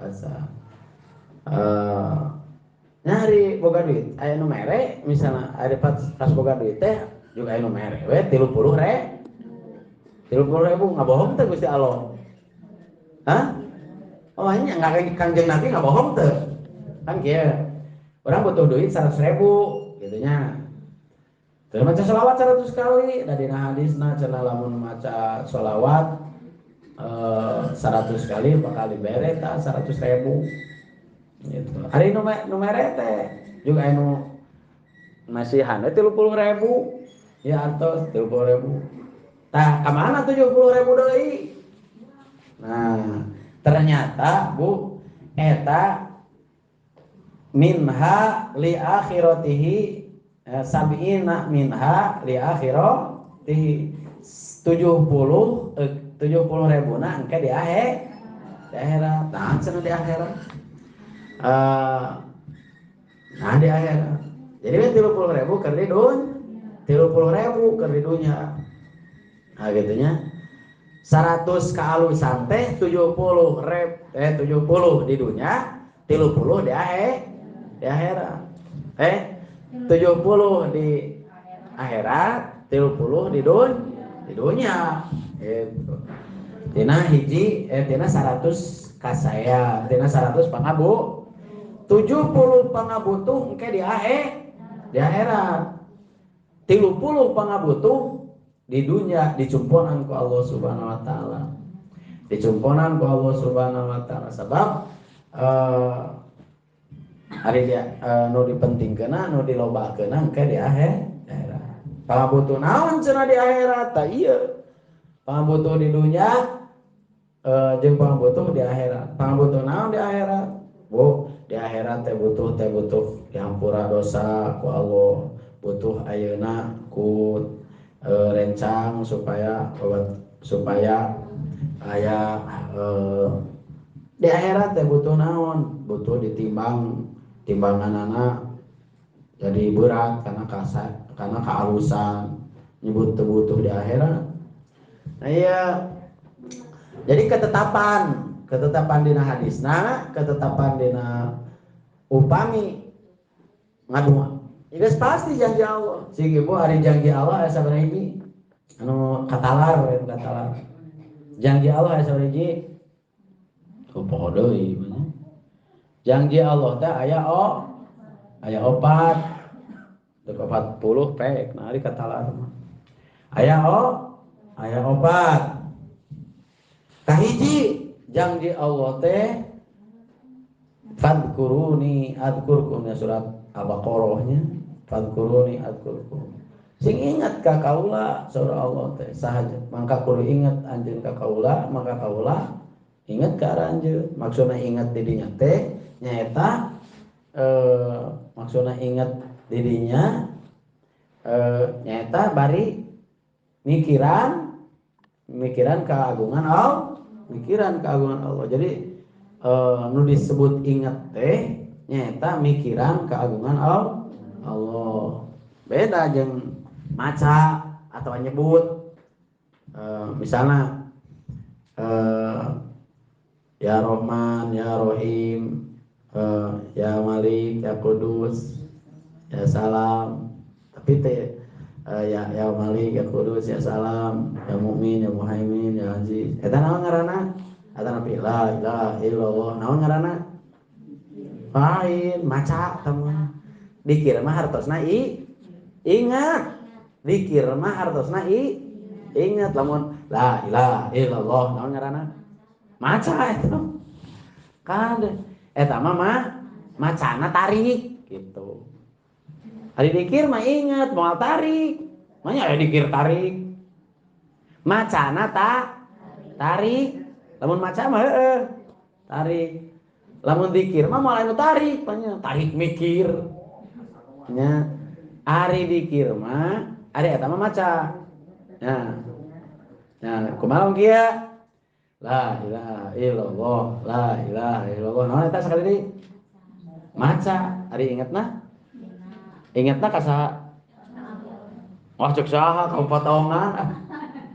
baca. Nyari boga duit, aya nu mere, misalnya ada pas boga duit teh juga aya nu mere, we 30.000 ngabohong teh Gusti Allah. Hah? Oh nya enggak Kangjeng Nabi ngabohong teh. Kan kieu. Orang butuh duit 100.000 gitu nya. Terus maca sholawat 100 kali, da dina hadisna cenah lamun maca sholawat 100 kali bakal dibere tah 100.000. Gitu. Ari nu mere teh juga anu masihan 30.000 ya atos 30.000. Tah ka mana 70.000 deui? Nah, ternyata Bu eta minha li akhiratihi sab'ina minha li akhiratihi 70.000 na engke di akhirat. Nah, cenah di akhirat. Nah di akhirat. Jadi 30.000 keur di dunya, 30.000 keur di dunya. Nah gitunya. 100 kaalusan teh 70 di dunya, 30 di akhirat. 70 di akhirat, 30 di dunya. Gitu. Tina hiji tina 100 kasaya, tina 100 pangabu. 70 pangabutuh engke di akhirat. 30 pangabutuh di dunia dicumponan ku Allah Subhanahu wa taala. Dicumponan ku Allah Subhanahu wa taala sebab ari dia nu dipentingkeunna nu dilobakeunna engke di akhirat. Pangabutuh naon cenah di akhirat? Tah ieu. Pangabutuh di dunia jeung pangabutuh di akhirat. Pangabutuh naon di akhirat? Bu, di akhirat teh butuh dihampura dosa ku Allah, butuh ayeuna ku rencang supaya aya di akhirat teh butuh naon? Butuh ditimbang, timbanganana jadi berat karena kasar, karena kealusan, nyebut teu butuh di akhirat. Nah iya. Jadi ketetapan dina hadisna, ketetapan dina upami ngadua. Geus pasti janji Allah. Sing ibu ari janji Allah aya sabaraha hiji? Anu katalar we katalar. Janji Allah aya sabaraha hiji? Poho deui mah. Janji Allah teh aya aya 4. Teu 40 pek, nah ari katalar mah. Aya aya 4. Kahiji janji Allah teh fadkuruni adkurkum ya surat Al-Baqarahnya fadkuruni adkurkum. Sing ingat ka kaula surah Allah teh sahaja mangka kudu ingat anjeun ka kaula maka kaula ingat ka aranjeun. Maksudna ingat didinya teh nyaeta maksudna ingat didinya nyaeta bari mikiran keagungan Allah, mikiran keagungan Allah. Jadi nu disebut ingat teh nyaeta mikiran keagungan Allah. Beda jeung maca atau nyebut misalnya ya Rahman, ya Rahim, ya Malik, ya Kudus, ya Salam. Tapi teh ya Malik, ya Kudus, ya Salam, ya Mukmin, ya Muhaimin, ya Aziz. Eta naon ngaranna? Eta nabi la ilaha illallah. Naon ngaranna? Lain maca teman. Dikir mah hartosna ingat. Dikir mah hartosna ingat lamun la ilaha illallah naon ngaranna? Maca eta. Kan eta mah macana tarik gitu. Ari dikir mah ingat moal tarik. Manya aya dikir tarik. Macana tarik. Lamun maca mah heueuh tarik. Lamun dikir mah moal anu tarik, nya tarik mikir. Nya ari dikir mah ari eta mah maca. Nah. Nah, kumaha kieu? La ilaha illallah, la ilaha illallah. Naon eta sakali deui? Maca, ari ingetna? Ingetna ka saha? Wah cek saha ka potongan.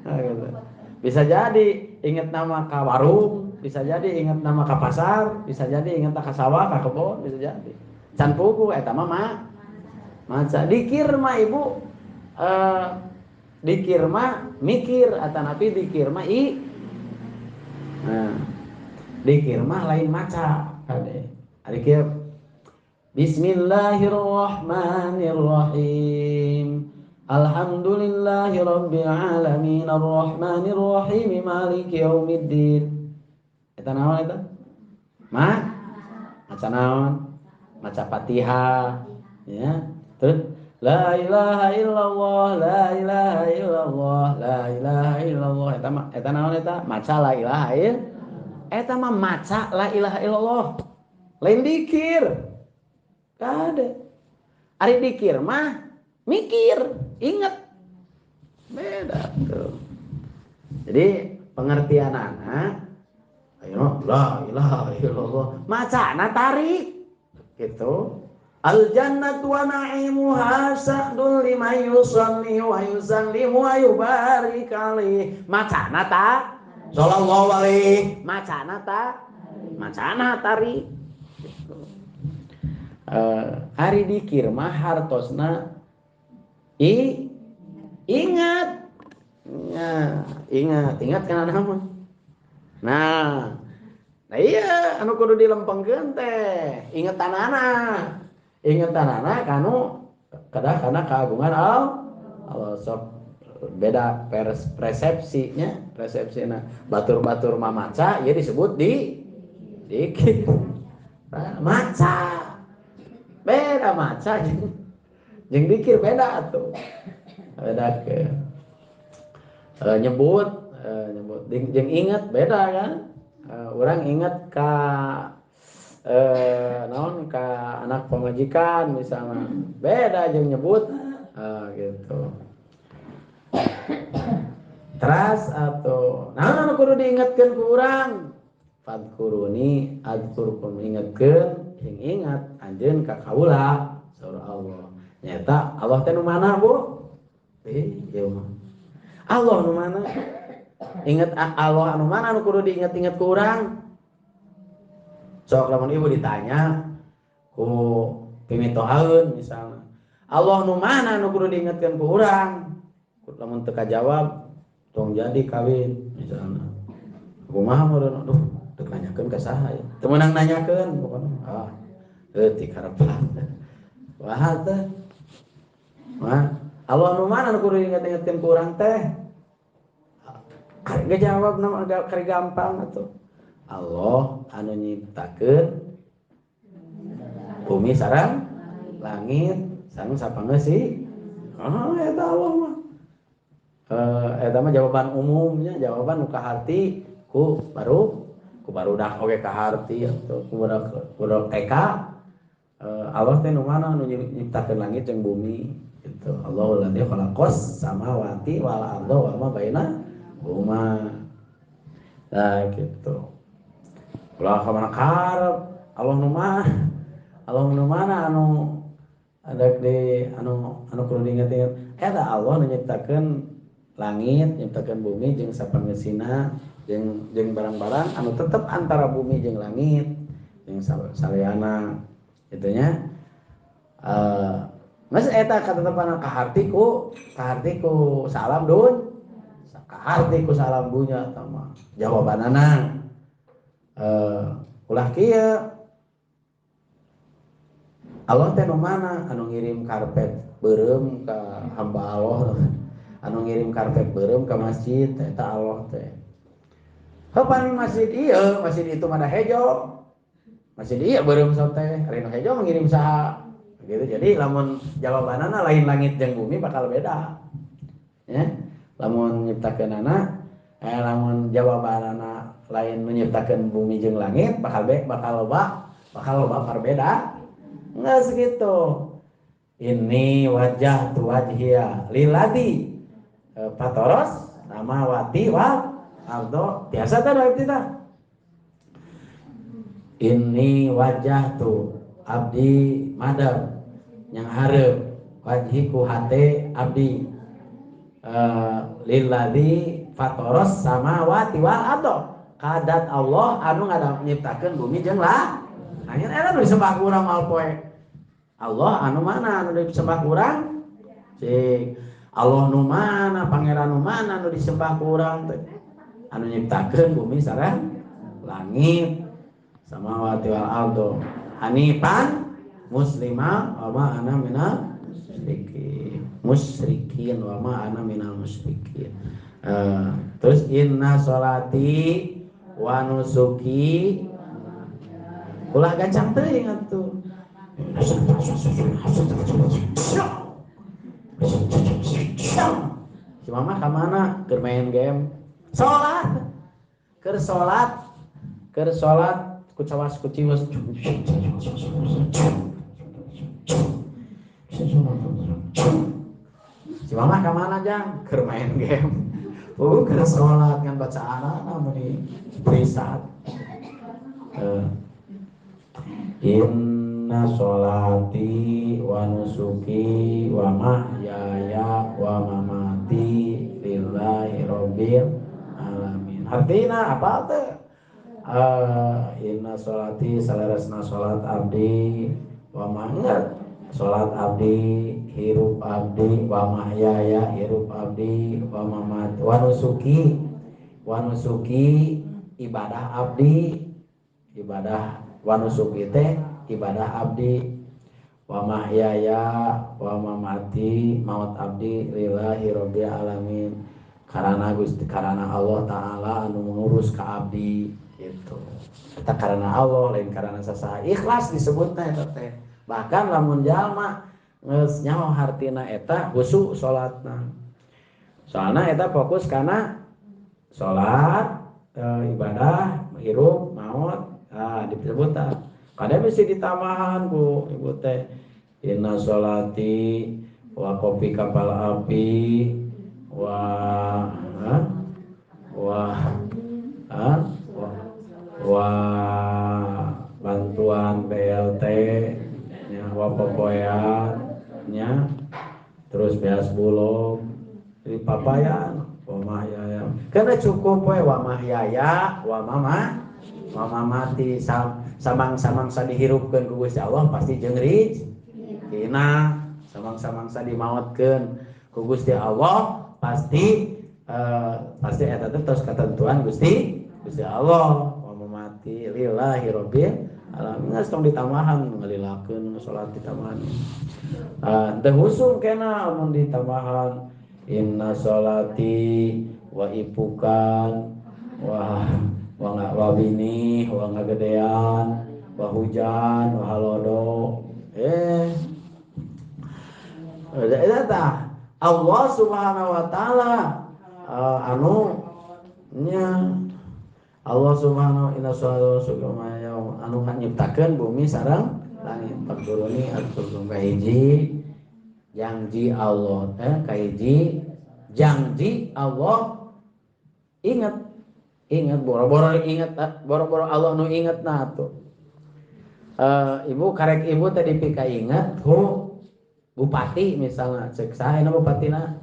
Gitu. Bisa jadi inget nama ka warung, bisa jadi inget nama ka pasar, bisa jadi inget ka sawah, ka kebon, bisa jadi. Can puguh eta mah maca. Dikir mah ibu dikir mah mikir atanapi dikir mah i. Nah, dikir mah lain maca kade. Ari kieu Bismillahirrahmanirrahim. Alhamdulillahi rabbil alamin arrahmanir rahim maliki yaumiddin. Eta naon eta? Ma? Maca naon? Maca Fatihah, ya. Terus la ilaha illallah, la ilaha illallah, la ilaha illallah. Eta mah eta naon eta? Maca la ilaha illallah. Eta mah maca la ilaha illallah. Lain dikir. Kade. Ari dikir mah mikir, inget. Beda tuh. Jadi pengertian anak ayo la ilaha illallah, macana tarik gitu. Al jannatu wa na'imuha sa'dun liman yusalli wa yusallimu wa yubarik alaihi. Macana ta sallallahu alaihi, macana ta macana tarik gitu. Ari dikir mah hartosna ingat. Ya, ingat kana nama. Nah, nah iya anu kudu dilempengkeun teh, ingetanana. Ingetanana kanu kedah kana kagungan Allah sok beda persepsinya, persepsina. Batur-batur mah maca ieu disebut di dikir. Maca. Beda maca jeung dikir beda atuh. Beda ke nyebut jeung inget beda kan. Orang inget ka naon ka anak pamajikan misalnya, beda jeung nyebut gitu. Teras atau naon anu kudu diingetkeun ku urang? Fadkuruni adzkurkum, ingetkeun jeung ingat anjeun ka kaula saur Allah. Nyata Allah teh nu mana, Bu? Ieu mah. Allah nu mana? Ingat Allah anu mana anu kudu diinget-inget ku urang? Sok lamun ibu ditanya ku pimitohaeun misalnya, Allah nu mana anu kudu diingetkeun ku urang? Lamun teu kajawab tong jadi kawin misalnya. Kumaha meureun? Aduh, teu nanyakeun ka saha ya. Teu meunang nanyakeun pokona. Ah, leutik karepan. Wah teh. Mah, Allah nu mana anu kudu diinget-ingetkeun ku urang teh? Karek jawab nama agak karek gampang atuh. Allah anu nyiptakeun bumi sareng langit sareng sapangeusi. Ah, eta Allah mah. Eta mah jawaban umumnya, jawaban nu kaharti ku baru ku barudak oge kaharti atuh ku budak TK. Allah teh nu mana anu nyiptakeun langit jeung bumi gitu. Allahu allazi khalaqas samawati wal arda wa ma bainahuma. Nah gitu. Ulah ka mana karep Allah nu mana? Allah nu mana anu ada di anu kudu diinget-inget. Eta Allah nu nyiptakeun langit, nyiptakeun bumi jeung sapangeusina jeung barang-barang anu tetep antara bumi jeung langit jeung saliana gitu nya. Mas eta katetepan kaharti ku salam dun. Kaharti ku salam dunya eta mah jawabanana. Ulah kieu Allah teh nu mana anu ngirim karpet beureum ka hamba Allah, anu ngirim karpet beureum ka masjid eta Allah teh. Heupan masjid ieu, masjid itu mah hejo. Masjid ieu beureum sok teh, ari nu hejo ngirim saha gitu. Jadi lamun jawabanana lain langit jeung bumi bakal beda. Ya. Lamun nyiptakeunana lamun jawabanana lain nu nyiptakeun bumi jeung langit bakal loba perbedaan. Geus kitu. Ini wajah tu wajhiya liladi patoros samawati wal ardo. Biasa teh berarti tah. Ini wajah tu abdi madam yang hareup wajhiku hate abdi lilladzi fatoros samawati wal ardo. Kadat Allah anu nyiptakeun bumi jeung langit. Eta nu disembah ku urang moal poe. Allah anu mana anu disembah ku urang? Cik. Allah nu mana, pangeran nu mana anu disembah ku urang teh? Anu nyiptakeun bumi sareng langit. Samawati wal ardo hanifan muslima wa ma ana minal musyrikin. Musyrikin wa ma ana minal musyrikin. Terus inna sholati wa nusuki ulah gancang teuing atuh. Si mama ka mana? Keur main game. Salat. Keur salat. Keur salat kucawas kuciwas. Si mama ka mana jang? Keur main game. Oh, keur salat ngan bacaanana meuni prisat. Inna sholati wa nusuki wa mahyaya wa mamati lillahi rabbil alamin. Artina apa teh? Inna sholati salarasna sholat abdi wa mahyaya sholat abdi hirup abdi wa mahyaya hirup abdi wa mamati wa nusuki ibadah abdi ibadah wa nusuki teh ibadah abdi wa mahyaya wa mamati maut abdi lillahi rabbil alamin karana Gusti karana Allah taala anu mengurus ka abdi gitu. Eta karana Allah lain karana sasaha ikhlas disebutna eta teh. Bahkan lamun jalma geus nyaho hartina eta khusyuk salatna. Soalna eta fokus kana salat, ibadah, hirup, maut, disebut. Kadang mesti ditambahan ku ibu teh inna sholati wa kopi kapal api wa wa wa bantuan BLT nya wa popoean nya terus beas bulog di papayan wa mahyaya karena cukup we wa mahyaya wa mama wa mamati samang-samangsa dihirupkeun ku Gusti Allah pasti jeung rezekina samang-samangsa dimaotkeun ku Gusti Allah pasti pasti eta teh tos ketentuan Gusti Allah wa mamati lillahi rabbil alamin. Geus tong ditambahan ngalilakeun salat ditambahan teu husum kena mun ditambahan inna sholati wa ipukan wa wa bini wa ngagedean wa hujan wa halodo eta Allah Subhanahu wa taala anu nya Allah Subhanahu inna sholatu anu nyiptakeun bumi sareng langit paguruni atur kahiji janji Allah kahiji janji Allah ingat ingat boro-boro ingat boro-boro Allah nu ingat nah tuh ibu karek ibu tadi pika ingat ku bupati misalnya cek saha nya bupatina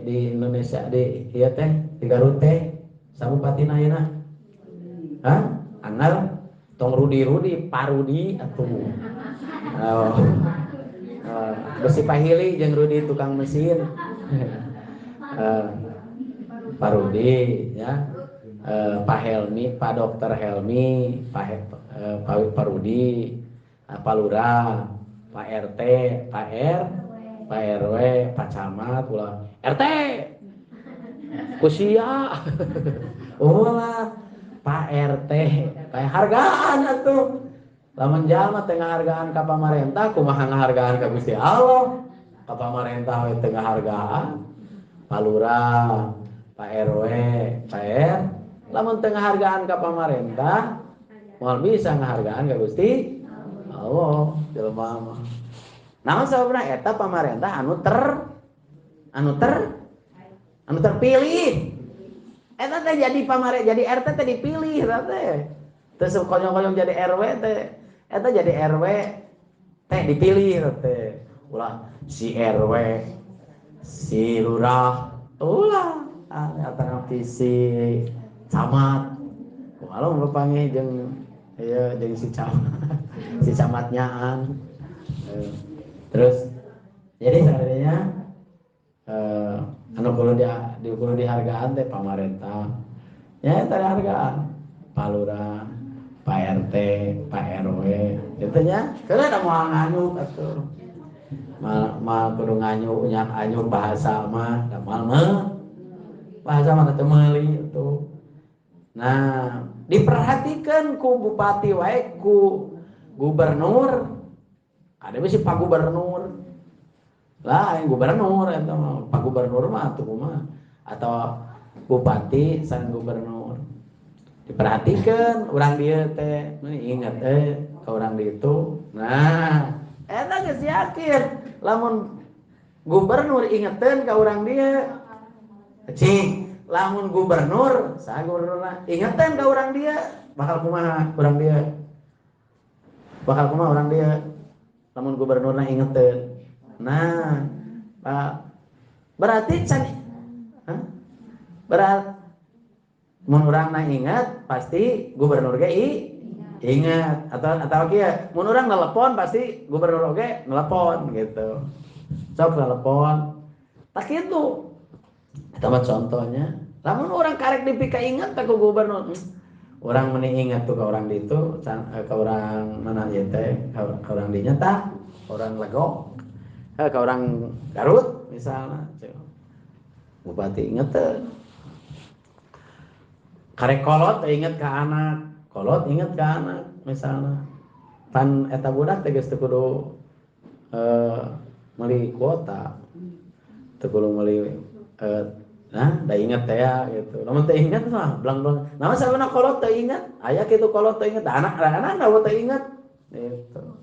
di Indonesia di ieu teh di Garut teh sa bupatina ayeuna hah anggar tong rudi-rudi parudi atuh besi pahili jeung rudi tukang mesin parudi ya Pak Helmi, Pak Dokter Helmi, Pak Rudi, Pak Lurah, Pak RT, Pak R, Pak RW, Pak Camat, ulah RT, kusia, ulah Pak RT, Pak hargaan atuh. Lamun jalma teu ngahargaan ka pamarentah, kumaha ngahargaan ka Gusti Allah? Ka pamarentah we teu ngahargaan. Pak Lurah, Pak RW, Pak R, Lamun teu ngahargaan ka pamarentah moal bisa ngahargaan ka Gusti Allah jelema mah. Naon sababna eta pamarentah anu terpilih. Eta teh jadi pamarentah jadi RT teh dipilih eta teh. Terus konyong-konyong jadi RW teh. Eta jadi RW teh dipilih teh. Ulah si RW, si lurah, ulah atau si camat. Kumaha bapanggih jeung ieu jeung si camat, si camatnyaan. Terus jadi sebenarnya anu kudu di dihargaan teh pamarentah. Ya eta dihargaan Pak Lurah, Pak RT, Pak RW, gitu nya. Keun da moal nganyuk atuh. Mal kudu nganyuk nyak anyuk bahasa mah da moal mah. Bahasa mah teu meuli atuh. Nah, diperhatikan ku bupati wae ku gubernur. Ada bisi Pak Gubernur. Lah, yang gubernur eta mah, Pak Gubernur mah atuh kumaha atau bupati sareng gubernur. Diperhatikan urang dieu teh, ingat ka urang dieu itu. Nah, eta geus yakin lamun gubernur ingeteun ka urang dieu. Cing, lamun gubernur, saha gubernurna ingeteun ka urang dieu, bakal kumaha urang dieu? Bakal kumaha urang dieu? Lamun gubernurna ingeteun. Nah, berarti can berat mun urangna ingat pasti gubernur ge ingat atau kieu mun urang nelepon pasti gubernur oge nelepon gitu. Sok nelepon. Tak kitu. Eta mah contohnya. Lamun urang karek dipika ingat ku gubernur. Urang meni ingat tuh ke orang ditu, ke orang mana ieu teh, ke orang dinya tah, orang Legok. Ke orang Garut misalnya, bupati inget teh. Karek kolot inget ke anak, kolot inget ke anak misalnya. Pan eta budak teh geus teu kudu meuli kuota, teu kudu meuli nah da inget teh ya gitu. Lamun teu inget mah blang-blang. Nah sabana kolot teu inget, aya kitu kolot teu inget, anak anak teu inget gitu.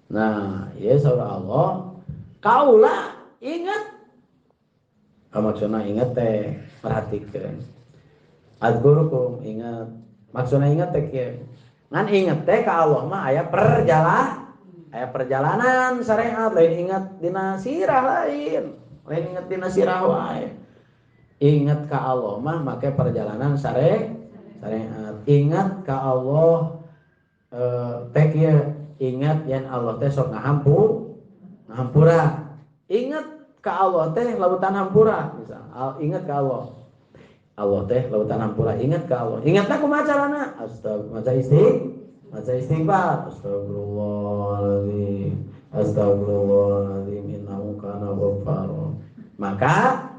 Nah, ya saudara Allah, kaula ingat. Maksudna ingat teh perhatikan. Azkurukum ingat. Maksudna ingat teh kieu. Ngan ingat teh ka Allah mah aya perjalanan syariat lain ingat dina sirah lain. Lain ingat dina sirah wae. Ingat ka Allah mah make perjalanan syariat. Ingat ka Allah teh kieu. Ingat yang Allah teh sok ngahampura. Ingat ka Allah teh lautan hampura misal. Ingat ka Allah. Allah teh lautan hampura, ingat ka Allah. Ingatna kumaha carana? Astagfirullah, maca istighfar. Astagfirullahaladzim. Astagfirullahaladzim innahu kana ghaffara. Maka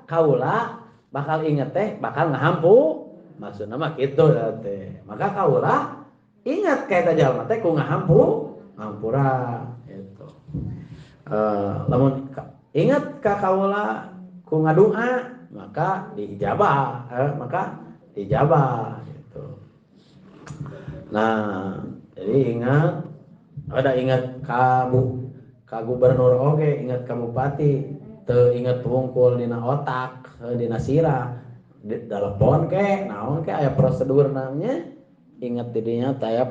kaula bakal ingat teh bakal ngahampu. Maksudna mah kitu teh. Maka kaula ingat ka eta jalma teh ku ngahampu ngampura itu. Lamun ingat ka kaula ku ngadua maka diijabah, gitu. Nah, jadi ingat ada ingat ka gubernur oge, ingat ka bupati, teu ingat wungkul dina otak, dina sirah, di telepon ke, naon ke aya prosedur namanya, ingat didinya teh aya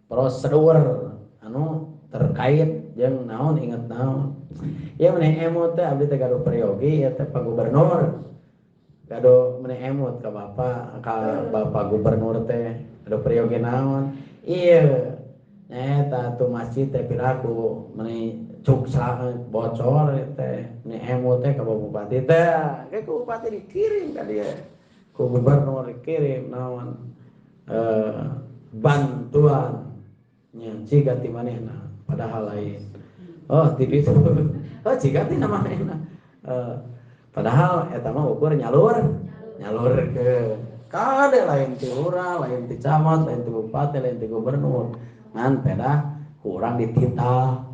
prosedur anu terkait jeung naon inget naon. Ieu meneh emut teh abdi teh gaduh peryogi ieu teh Pak Gubernur. Gaduh meneh emut ka bapak gubernur teh gaduh peryogi naon. Ieu nyaeta atuh masjid teh piraku meneh cuksa bocor teh meneh emut teh ka bupati teh. Ke ku bupati dikirim ka dieu. Ku gubernur dikirim naon bantuan nya ciga ti manehna padahal lain. Oh, ti ditu. Oh, ciga ti manehna. Padahal eta mah ukur nyalur ke kade lain ti lurah, lain ti camat, lain ti bupati, lain ti gubernur. Ngan pedah kurang dititah.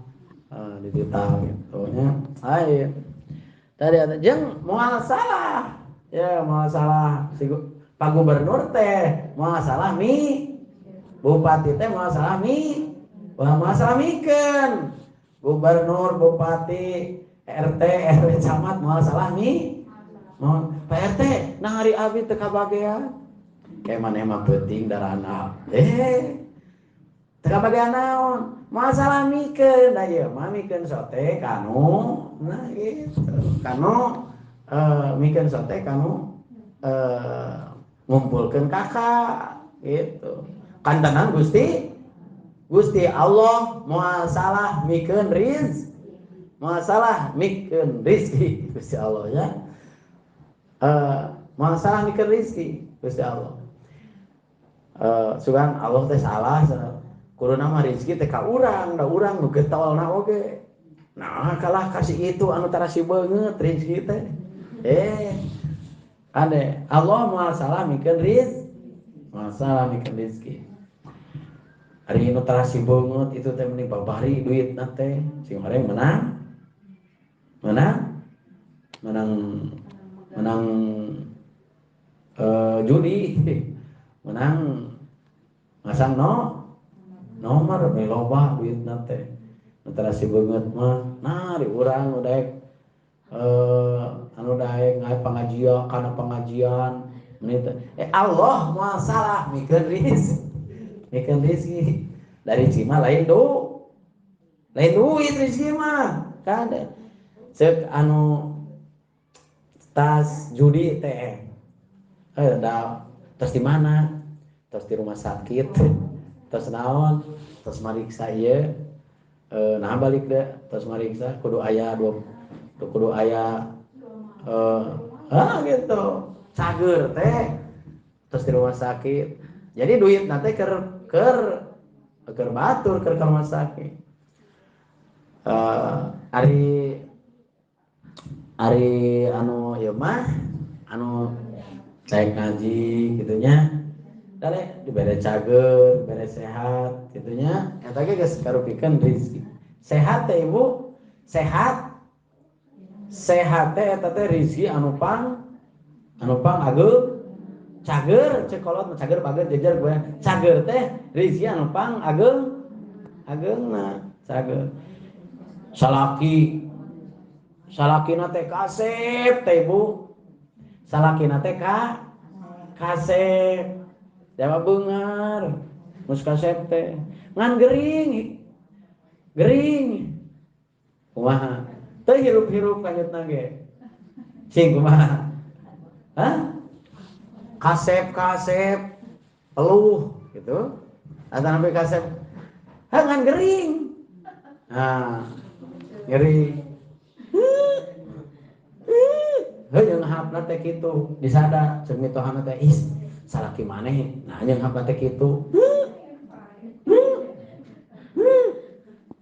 Dititah gitu nya. Lain. Tadi ada jeung moal salah. Ya, moal salah si Pak Gubernur teh moal salah mi, bupati teh moal salah mi, moal salah mikeun. Gubernur, bupati, RT, RW, camat moal salah mi. Moal Pak RT, nah hari abi teu kabagean. Kayak maneh mah penting darana. Teu kabagean naon? Moal salah mikeun da ieu mah mikeun sote kanu nah gitu. Kanu mikeun sote kanu ngumpulkeun kakak gitu. Kantenan Gusti Gusti Allah moal salah mikeun rizki, moal salah mikeun rizki Gusti Allah ya. Moal salah mikeun rizki Gusti Allah. Sugan Allah teh salah kuduna mah rizki teh ka urang, da urang nu getolna oge. Nah, kalah kasih itu anu tarasi beungeut rizki teh. Ade Allah moal salah mikeun rizki, moal salah mikeun rizki. Ari nu tarasi beungeut itu teh meni babari duitna teh sing horeng menang. Menang? Menang menang judi. Menang masang no nomor meni loba duitna teh. Nu tarasi beungeut mah nah di urang nu daek anu daek ngae pengajian kana pengajian meni teh Allah moal salah mikeun rizki. Mikeun rizki dari cima lain do lain duit rizki mah kan cek anu tas judi teh da tas di mana, tas di rumah sakit, tas naon, tas mariksa ieu nah balik deh tas mariksa kudu aya dua kudu aya gitu cager teh tas di rumah sakit. Jadi duit nanti ker ker ker batur ker ke rumah sakit. Ari ari anu ieu mah anu saya ngaji gitunya dale dibere cager, dibere sehat gitunya eta ge geus karupikeun rezeki. Sehat teh Ibu, sehat. Sehat teh eta teh rezeki anu pang ageung. Cager cek kolot cager bager jejer gue cager teh rezeki anu pang ageung ageungna cager salaki salakina teh kasep teh Ibu salakina teh ka kasep jawab beungar mus kasep teh ngan gering gering kumaha teu hirup-hirup kanyutna ge sing kumaha hah kasep-kasep peluh gitu atau sampai kasep ngan gering nah gering heuh jeung hapna teh kitu disada ceuk mitohana teh is salaki maneh nah jeung hapna teh kitu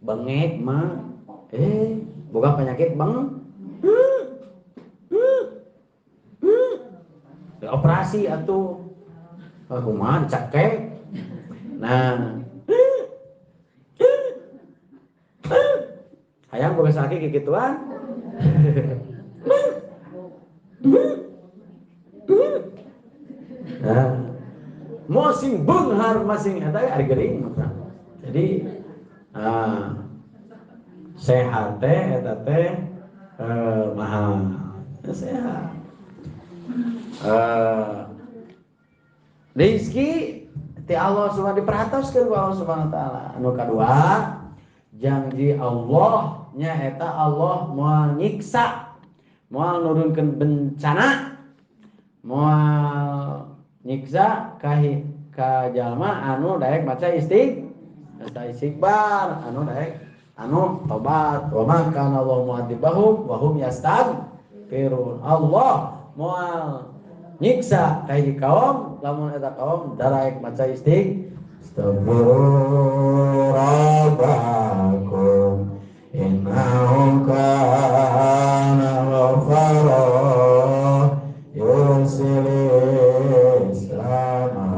bengek mah boga penyakit beng operasi atuh kumaha dicakek nah hayang boga salaki kikituan nah masing beunghar masing eta ari gering mah. Jadi sehat teh eta teh mahal sehat. Rizki ti Allah subhanahu diperhatoskeun ku Allah subhanahu wa taala. Anu kadua janji Allah nya eta Allah moal nyiksa, moal nurunkeun bencana, moal nyiksa ka jalma anu daek maca istighfar, anu daek anu tobat. Wa ma kana Allahu mu'adzibahum wa hum yastaghfirun. Allah moal nyiksa ka hiji kaum lamun eta kaum daraek maca istighfar rabbakum innahu kana ghaffara yursilis sama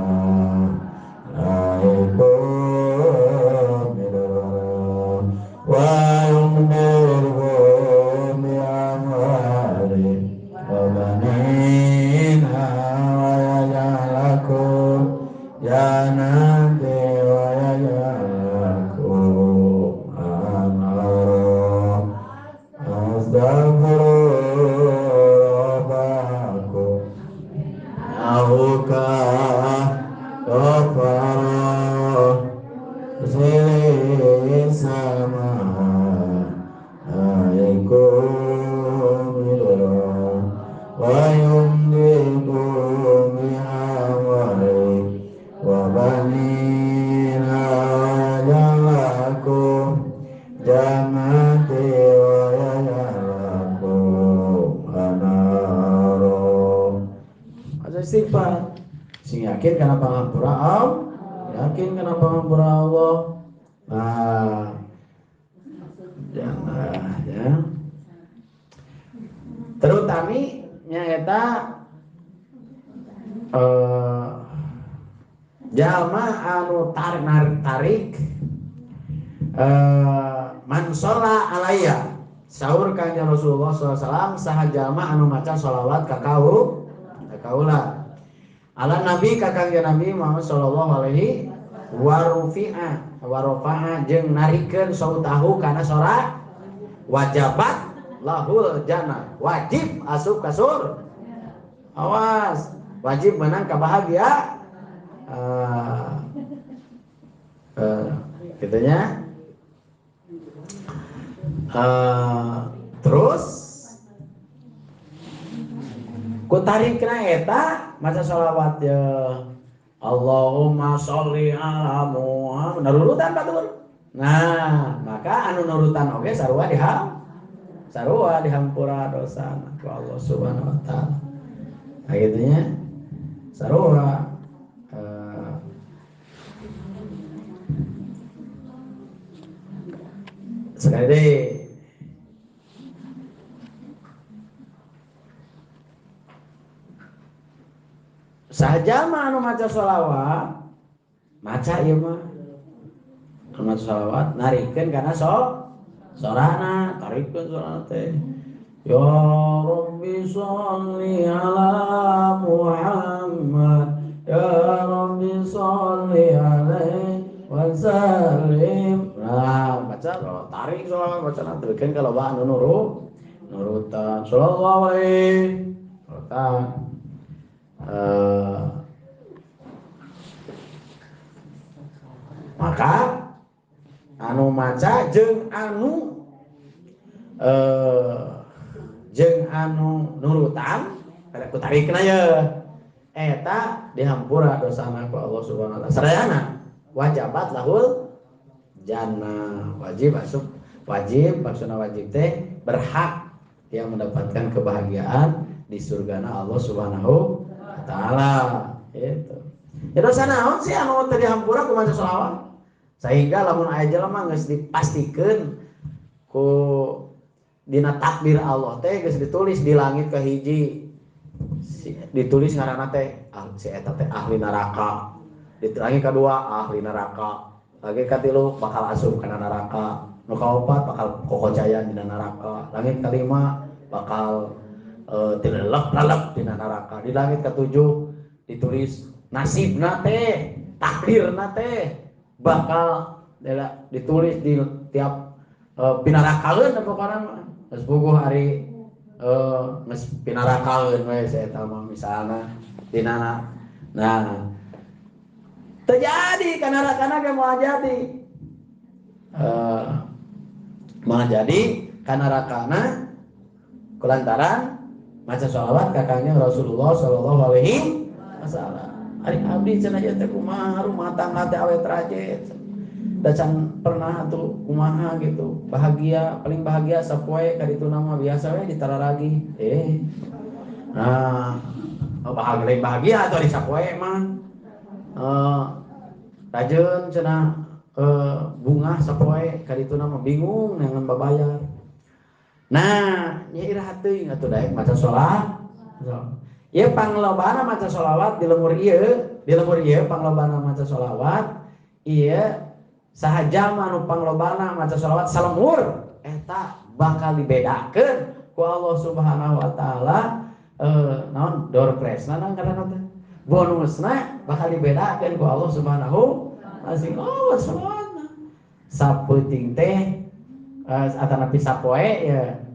alaikum wa yumdirukum bi amwalin wa banin wa yaj'al Wastaghfiru rabbakum innahu kana ghaffara yursilis samaa 'alaikum midrara wa yumdidukum bi amwalin wa banina wa yaj'al lakum jannatin wa yaj'al lakum anhara. Maca istighfar sing yakin kana pangampura Allah, yakin kana pangampura Allah. Nah, jangan ya. Terutami nyaeta jalma anu tarik narik tarik man sholla alaiya sahur kanjeng Rasulullah sallallahu alaihi wasallam saha jalma anu maca sholawat ka kaula ala nabi ka kanjeng Nabi Muhammad sallallahu alaihi warufi'a warofa'a jeung narikeun sautahu kana sora wajabat lahul jannah, wajib asup ka surga. Awas, wajib menang kebahagia gitunya. Terus ku tarikna eta maca sholawat ya Allahumma sholli ala Muhammad nurutan batur. Nah, maka anu nurutan oge sarua sarua dihampura dosa ku Allah Subhanahu wa taala. Nah gitunya sarua sekali deh saja mah anu maca sholawat maca ieu mah anu maca sholawat narikeun kana sorana tarikeun sorana teh ya Rabbi sholli ala Muhammad ya Rabbi sholli alaihi wa sallim. Nah baca tarik sholawat baca narikeun kalau bah anu nurutan sholawat alaihi nurutan. Maka anu maca jeung anu nurutan pada ku tarikna ye eta dihampura dosana ku Allah Subhanahu wa taala. Sadayana wajabat lahul jannah, wajib asup, wajib maksudna wajib teh berhak yang mendapatkan kebahagiaan di surgana Allah Subhanahu wa taala gitu. Ya dosa naon sih anu teu dihampura ku maca sholawat? Sehingga lamun aya jelema geus dipastikeun ku dina takdir Allah teh geus ditulis di langit kahiji ditulis ngaranna teh si eta teh ahli neraka. Di langit kadua ahli neraka. Langit katilu bakal asup kana neraka. Nu kaopat bakal kokocayan dina neraka. Langit kalima bakal tilelep-lelep dina neraka. Di langit ketujuh ditulis nasibna teh, takdirna teh bakal ditulis di tiap pinarakaeun pokona mah. Geus puguh ari geus pinarakaeun we eta mah misalna dinana. Nah, terjadi kana nerakana ge moal jadi. Moal jadi kana nerakana kulantaran maca sholawat ka Kangjeng Rasulullah sallallahu alaihi wasallam. Ari abdi cenah ieu teh kumaha rumah tangga teh awet rajet. Da can pernah atuh kumaha gitu. Bahagia, paling bahagia sapoe ka ditu mah biasa we ditararagi. Nah, bahagia bahagia atuh ari sapoe mah. Rajeun cenah bungah sapoe ka ditu mah bingung neangan babayar. Nah, nya iraha teuing atuh daek maca sholawat. Ieu panglobana maca sholawat di lemur ieu panglobana maca sholawat ieu saha jalma anu panglobana maca sholawat salemur eta bakal dibedakeun ku Allah Subhanahu wa taala naon door prize-na naon karena teh bonusna bakal dibedakeun ku Allah Subhanahu wa taala. Oh, sholawatna sapeuting teh atanapi sapoe ya